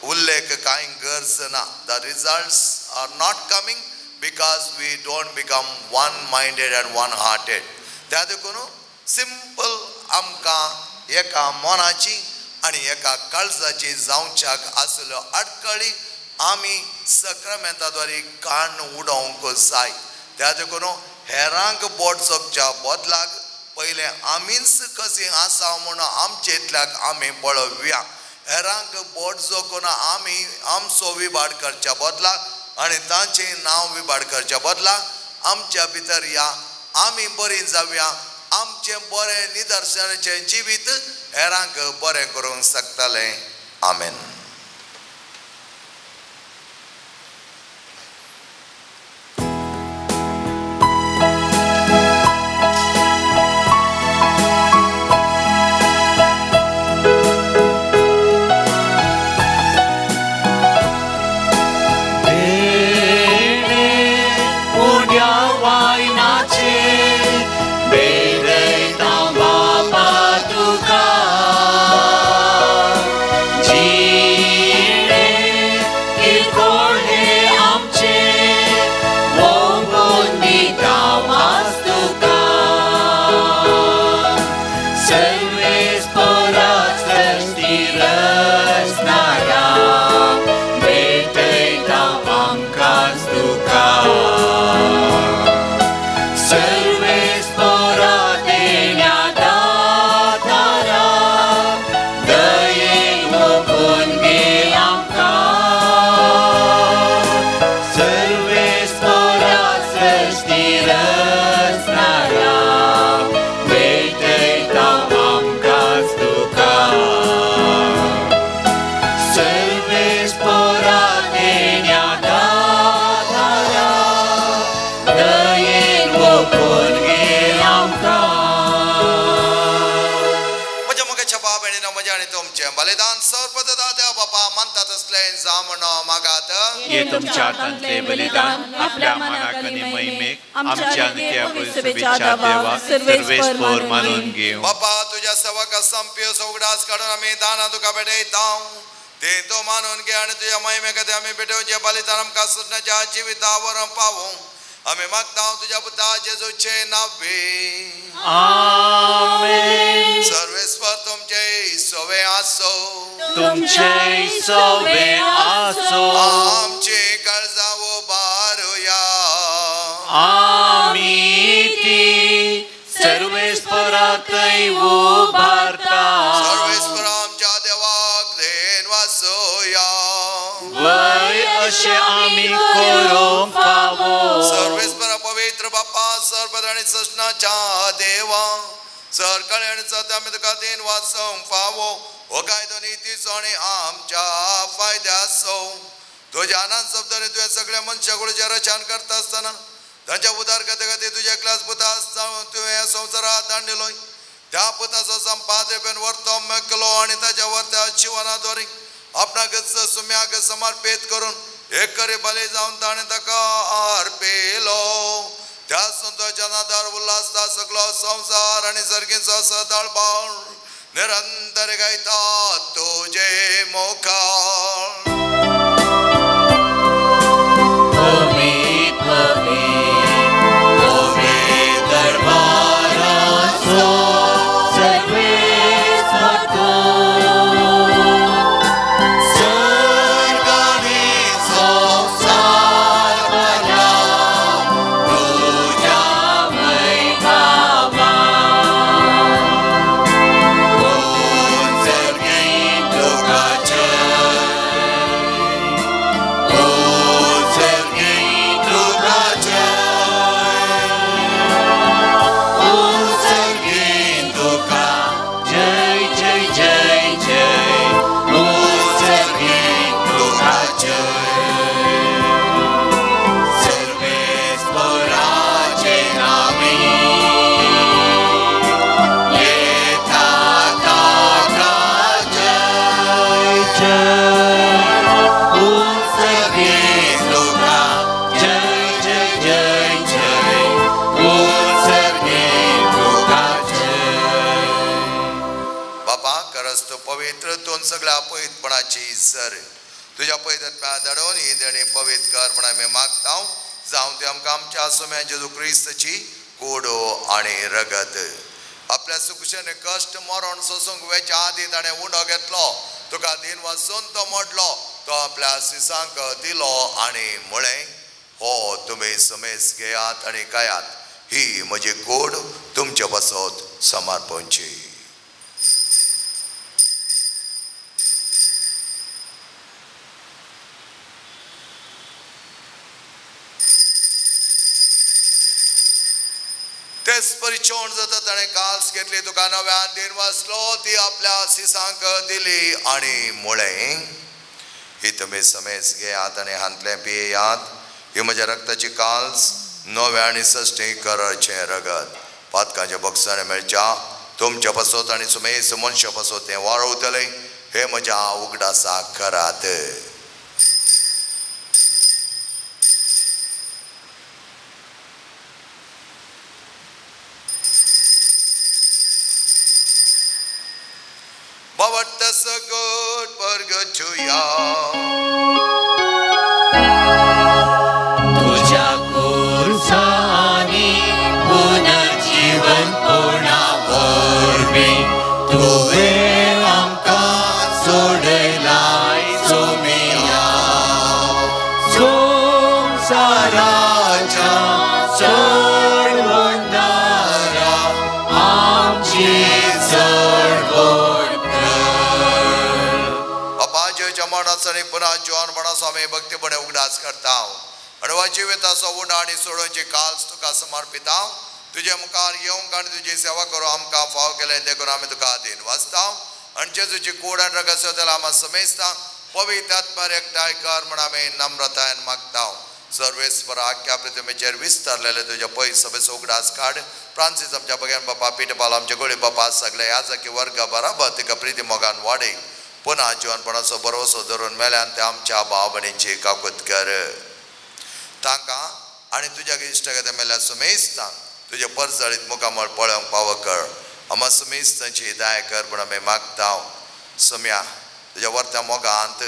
उल्लेख कांय गरज ना. The results are not coming because we don't become one minded and one hearted. त्या देखून सिंपल आमकां एका मनाची आनी एका काळजाची जावच्याक आसल्यो आडखळी आमी सक्रामेंता द्वारे काण उडोवंक जाय. त्या देखून हेरांक बोट चोकच्या बदलाक पयलें आमीच कशी आसा म्हूण आमचे इतल्याक आमी पळोवया. हेरांक बोट जोकून आमी आमचो विबाड करच्या बदलाक आनी तांचें नांव विबाड करच्या बदलाक आमच्या भितर या आमी बरीं जावया. आमचें बरें निदर्शनाचें जिवीत हेरांक बरें करूंक शकतलें. आमेन. तुमच्या हातांतले बलिदान आपल्या मनाक आनी महिमेक आमच्या पवित्र देवा सर्वेस्पर मानून घेवं. बापा तुज्या सेवका संपियो उगडास काडून आमी दानां तुका भेटयता ते तूं मानून घे आनी तुज्या महिमे खातीर आमी भेटोवचें बलिदान आमकां सुटण्याच्या जिविता वरवीं पावूं. आमी मागता तुज्या पुता जेजूचे नांवे. आमेन. सर्वेस्पर तुमचे सोवे आसो. तुमचे सोवे आसो. आमची काळजां उबारुया. आमी ती सर्वेस्पराकय उबारता. सर्वेस्पर आमच्या देवाक then वासोया. वय अशें आमी करूंक फावो. सर्वेस्पर पवित्र बापा सर्वत्र आनी सृष्णाच्या देवा सरकाळी आनी सत्य आमी तुका then वाचोवंक फावो. हो कायदो नितीचो आनी आमच्या फायद्याचो. तुज्या आनंद शब्दांनी तुवें सगळ्या मनशाकुळचें रचन करता आसतना तांच्या उदारगते खातीर तुज्या एकल्याच पुता तुवें ह्या संवसारांत धाडिल्लो. त्या पुताचो संपादपेन वर्तो मेकलो आनी ताच्या वर्त्या जिवनाद्वारे आपणाकच सुम्याक समर्पीत करून एक करी बली जावन ताणें ताका अर्पिलो. त्या संतोच्या नादार उल्हासता सगळो संवसार आनी सर्गीचो सदाळ बाळ निरंतर गायता तुजे मुखार. तुझ्या बापा खरंच तूं पवित्र, तूं सगळ्या पवित्रपणाची सर. तुज्या पवित्र धाडून ही देणी पवित्र कर म्हण आमी मागता. जावं ते आमकां आमच्या सुम्या जेजू क्रिस्ताची कोडो आनी रगत. आपल्या सुकुशेन कश्ट मरण सोसूंक वेच्या आदी ताणें उंडो घेतलो, तुका दिन वाचून तो मोडलो, तो आपल्या सिसांक दिलो आनी म्हळें, हो तुमी समेस घेयात आनी खायात, ही म्हजी कोड तुमचे पासत समर्पणची. तेच परिचोण जाता ताणें काल्स घेतली, तुका नव्यान दिन वाचलो, ती आपल्या सिसांक दिली आनी म्हळें, ही तुमी समेस घेयात आनी हांतलें पियेयात, ही म्हज्या रक्ताची काल्स नव्या आनी सश्टी कराचें रगत. पातकांच्या बक्षाने मेळच्या तुमच्या पासत आनी सुमेस मनशा पासत तें वाळवतलें, हे म्हज्या उगडासाक करात. सगट परगचुया तुझ्या कुर्सानी पुनर्जीवन कोणा वरवीं तुवें आमकां सोडयलाय सोमिया. संवसाराच्या सोडवणारा आमची चडवण. मरणाचो पुन्हा जिवन मरणाचो आमी भक्तीपणे उगडास करता आनी हो जिविताचो उंडो आनी सोडोवची काल्स तुका समर्पिता. तुजे मुखार येवंक आनी तुजी सेवा करूं आमकां फाव केलें देखून आमी तुका दिन वाचता. आनी जेजूची कूड आनी रगत जाल्यार आमी समेजता. पवित्र आत्म्यार एकठांय कर म्हण आमी नम्रतायेन मागता. सर्वेस्पर आख्या पृथ्वीचेर विस्तारलेले तुज्या पयस सभेचो उगडास काड. फ्रांसीस आमच्या बगेन बापा, पिटपाल आमच्या गोळी बापा, सगळे याजकी वर्गा बराबर तिका प्रिती मोगान वाडय. पुन्हा जिवनपणाचो भरवसो धरून मेल्यान ते आमच्या भाव भयणींची काकूत कर. तांकां आनी तुज्या इश्टागते मेल्या सुमेस्तांक तुजे परजळीत मुखामळ पळोवंक पावो कर. आमा सुमेस्तांची दया कर म्हूण आमी मागता. सुम्या तुज्या वर्त्या मोगांत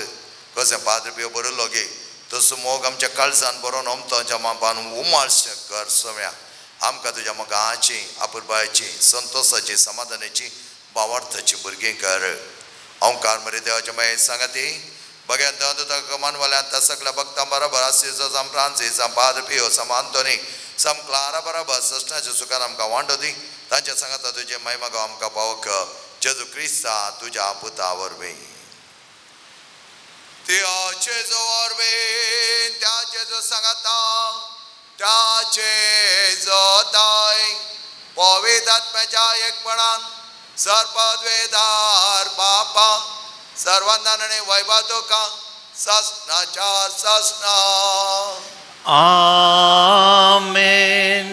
कशें पाद्र पियो बरयलो गे तसो मोग आमच्या काळजान बरोवन अमतोच्या मापान उमाळशें कर. सुम्या आमकां तुज्या मोगाची, आपुरबायेची, संतोसाची, समाधानाची, भावार्थाची भुरगीं कर. ओंकार मरे देवाच्या माये सांगाती बघ्यान देवान कमानवाल्यान त्या सगळ्या भक्तां बरोबर आसिजो साम फ्रांसीस साम पाद्र पियो साम आंतोनी साम क्लारा बरोबर सस्नाच्या सुखान आमकां वांटो दी. तांच्या सांगाता तुजे महिमा गांव आमकां पावक जेजू क्रिस्ता तुज्या पुता वरवीं. त्या जेजू वरवीं, त्या जेजू सांगाता, त्या जेजू ताय पवित्र आत्म्याच्या एकपणान सर्पद्वेदार बापा सर्वांना वैभव तुका ससनाच्या ससना. आमेन.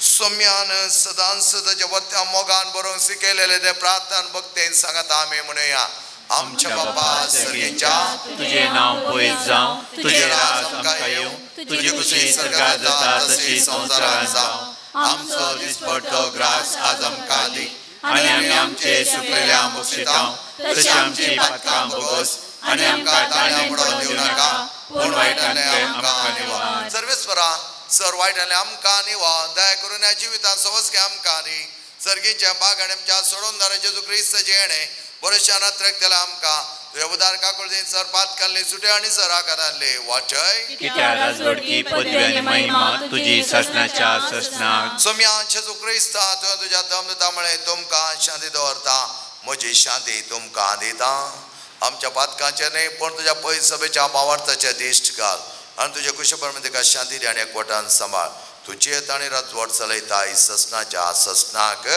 सोम्यान सदांच ताच्या वत्या मोगान बरोवंक शिकयलेले ते प्रार्थना भक्तेन सांगता आमी म्हणुया. आमच्या बापा सर्गेच्या, तुझे नांव पयस जावं, तुजें राज आमकां येवं, तुजी खुशी स्वर्गांत जाता तशी संवसारांत जावं. आमचो दिसपट्टो ग्रास आज आमकां दी आनी आमी आमचे सुकलेल्या बक्षिता तशी आमची पातकां भोगोस आनी आमकां ताळ्यां पडोवन दिवं नाका, पूण वायटांतले आमकां निवार. सर्वेस्परा सर वायटांतले आमकां निवार. दया करून ह्या जिवितांत सवसके आमकां दी. सर्गीच्या बाग आनी आमच्या सोडून जेजू क्रिस्ताचें येणें बरेचशा नात्रक दिला आमकां. तुज्या उदार काकुळतीन सर पातकांतले सुटे आनी सर आकारांतले वाचय. कित्याक राजवटकी पदवी आनी महिमा तुजी ससनाच्या ससनाक. सोम्या जेजू क्रिस्ता तुवें तुज्या दमदता म्हळें तुमकां शांती दवरता, म्हजी शांती तुमकां दिता. आमच्या पातकांचेर न्हय पूण तुज्या पयस सभेच्या भावार्थाचे दिश्ट घाल आनी तुज्या कुशप्रमाणे तिका शांती दी आनी एकवटान सांबाळ. तुजी आनी राजवट चलयता ससनाच्या ससनाक.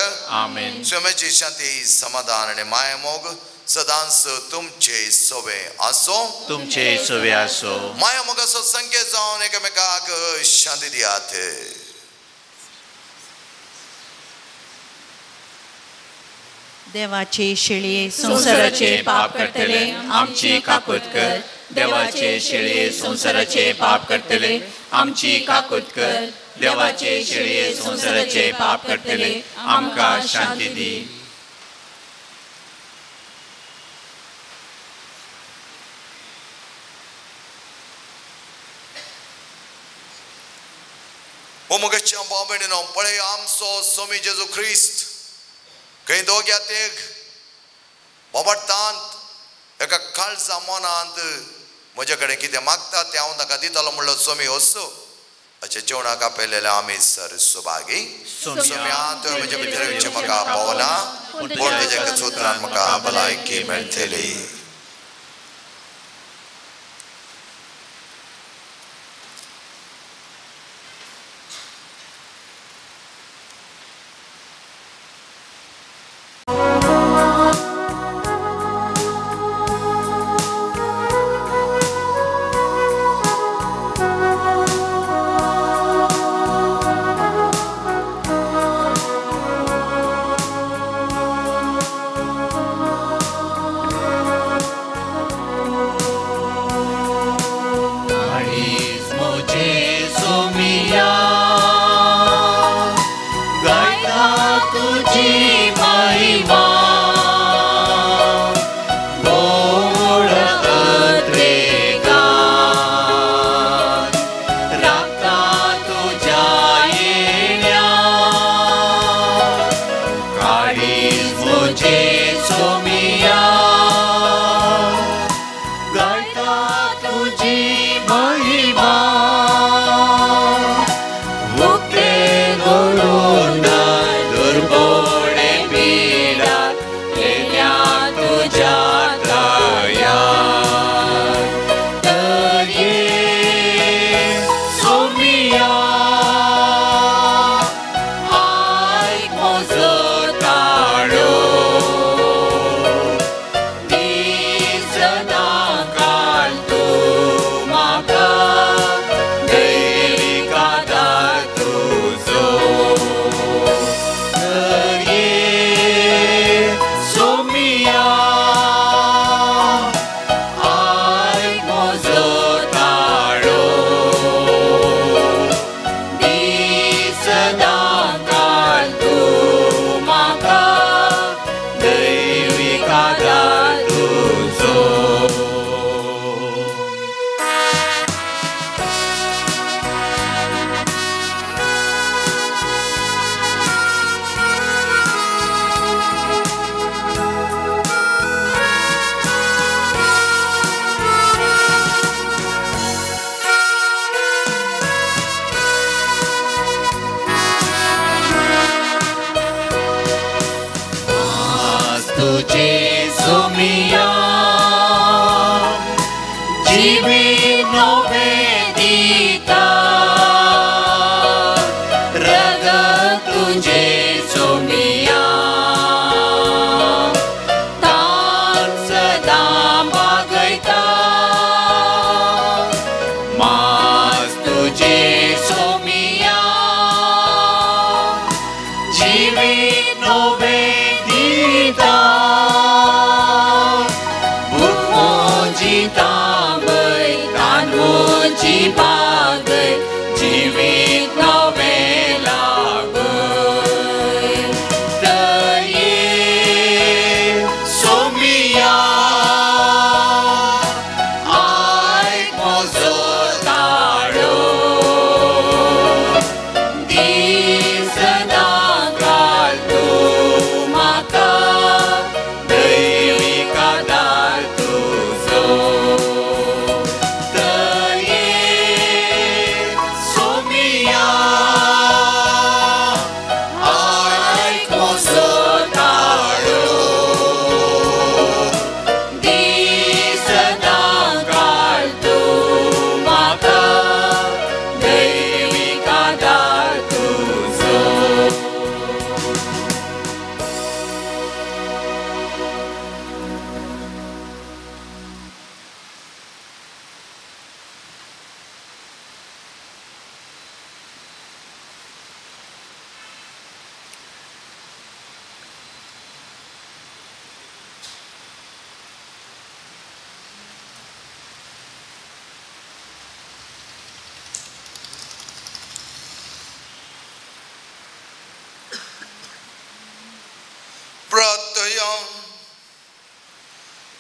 आमेन. सोम्याची शांती, समाधान आनी मायामोग सदांच तुमचे सोवे आसो. तुमचे सोवे आसो. मायामोगाचो संकेत जावन एकामेकाक शांती दियात. देवाचे शेळये संवसाराचे पाप करतले आमची काकूत कर. देवाचे शेळये संवसाराचे पाप करतले आमची काकूत कर. देवाचे शेळये संवसाराचे पाप करतले आमकां शांती दी. ओ मगेच्या भाव भयणीनो, पळय आमचो स्वामी जेजू ख्रिस्त खंय दोग्या तेग बोबाटांत एका काळजा मनांत म्हजे कडेन कितें मागता तें हांव ताका दितलो म्हणलो स्वामी असो. अशें जेवणाक आपयलेलें आमी सर सुभागी. सोम्या तुवें म्हजे भितर येवचें म्हाका पावना, पूण तुज्या सुत्रान म्हाका भलायकी मेळटली.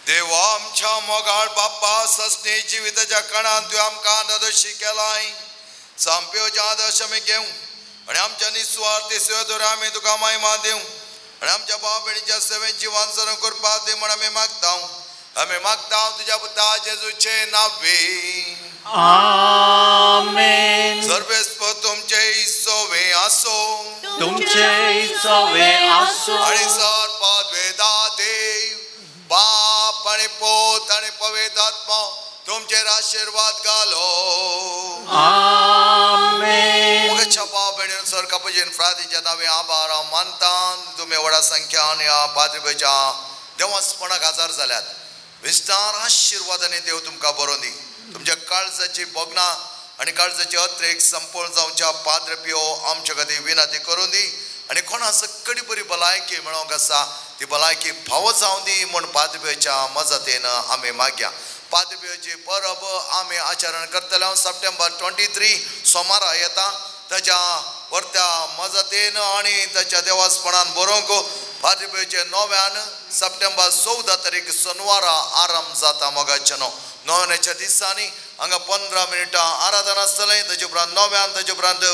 देवा आमच्या मोगाळ बाप्पा सस्ने जिविताच्या कणान तुवें आमकां नदोशी केलाय. सामप्योचे आदर्श आमी घेवं आनी आमच्या निस्वार्थी सेवेद्वारे आमी तुका महिमा दिवं आनी आमच्या भाव भयणीच्या सेवेन जिवान सरण करपाक दी म्हण आमी मागता. आमी मागता तुज्या पुता जेजूचे नावे. आमेन. सर्वेस्पर तुमचे सोवे आसो. तुमचे सोवे आसो. आनी सर पदवेदा देव बाप आनी पोत आनी पवित्र आत्मा तुमचेर आशिर्वाद घालो. आमेन. मुखाच्या भाव भयणीन सर कापुजीन फ्रादींच्या नांवे आभार हांव मानता. तुमी व्हडा संख्यान ह्या पाद्रीच्या देवासपणाक हजर जाल्यात. विस्तार आशिर्वादांनी देव तुमकां बरोवन दी. तुमच्या काळजाची भोगणां आनी काळजाची अत्रेक संपूर्ण जावच्या पाद्र पियो आमच्या खातीर विनंती करून दी आनी कोणा सकडी बरी भलायकी मेळोवंक आसा ती भलायकी फावो जावं दी म्हूण पाद्र पियोच्या मजतीन आमी मागया. पाद्र पियोची परब आमी आचरण करतले सप्टेंबर 23 सोमारा येता. ताच्या वर्त्या मजतीन आनी ताच्या देवासपणान बरोवंक पाद्र पियोचे नव्यान सप्टेंबर 14 तारीख सोनवारा आरंभ जाता. मोगाचे न्हू नव्याच्या दिसांनी हांगा 15 मिनटां आराधन आसतलें. ताचे उपरांत नव्यान ताचे उपरांत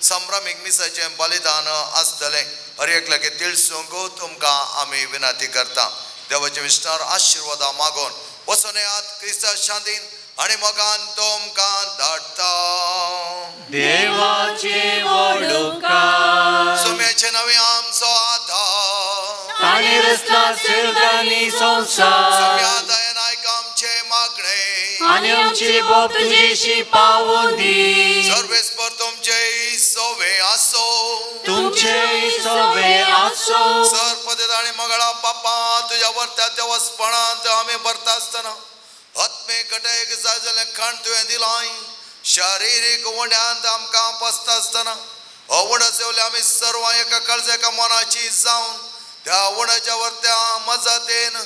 संभ्रमीक मिसाचें बलिदान आसतलें. हर एकल्याक तिळसूंक तुमकां आमी विनंती करता. देवाचे विस्तार आशिर्वादा मागून वचून येयात क्रिस्ता शांतीन आनी मोगान तुमकां धाडटा. देवाचे व्हड उपकार. सुम्याचे नवे आमचो आधार. ताणें रचला सर्ग आनी संवसार. सुम्या दयेन आयक आमचें मागणें आनी आमची बोब तुजेशी पावूं दी. सर्वेस्पर तुमचे सोवे आसो. तुमचे सोवे आसो. सर पदेत आनी मगळा बापा तुज्या वर्त्या देवस्पणांत आमी भरता आसतना आत्मीक घटयेक जाय जाल्लें खाण तुवें दिलां. शारिरीक उण्यांत आमकां पसता आसतना उणो सेवले आमी सर्वां एका काळजा एका मनाची जावन त्या उणाच्या वर्त्या मजतीन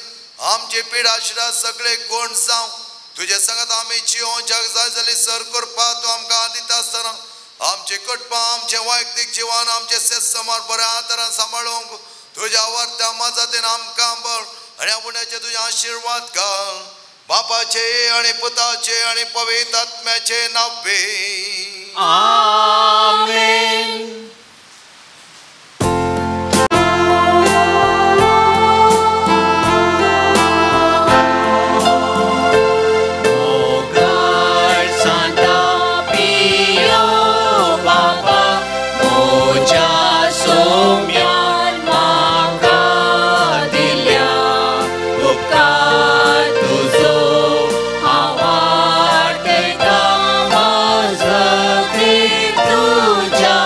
आमची पिडा शिडा सगळे गुण जावं तुजे सांगात आमी जिवोवच्याक जाय जाली सर करपाक तूं आमकां दिता आसतना आमची कुटुंबां आमचें वैयक्तीक जिवन आमचें शेत समार बऱ्या तरान सांबाळूंक तुज्या वर्त्या मजतीन आमकां बळ आनी उण्याचे तुजे आशिर्वाद घाल. बापाचे आनी पुताचे आनी पवित्र आत्म्याचे नावे. आमेन. तुझ्या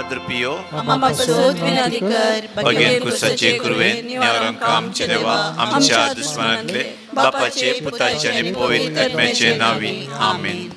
पाद्र पियो बगेन कुसाचे कुरवेन निवारांक आमचे देवा आमच्या दुस्मानांतले बापाचे पुताचे आनी पवित्र आत्म्याचे नांवी आमेन.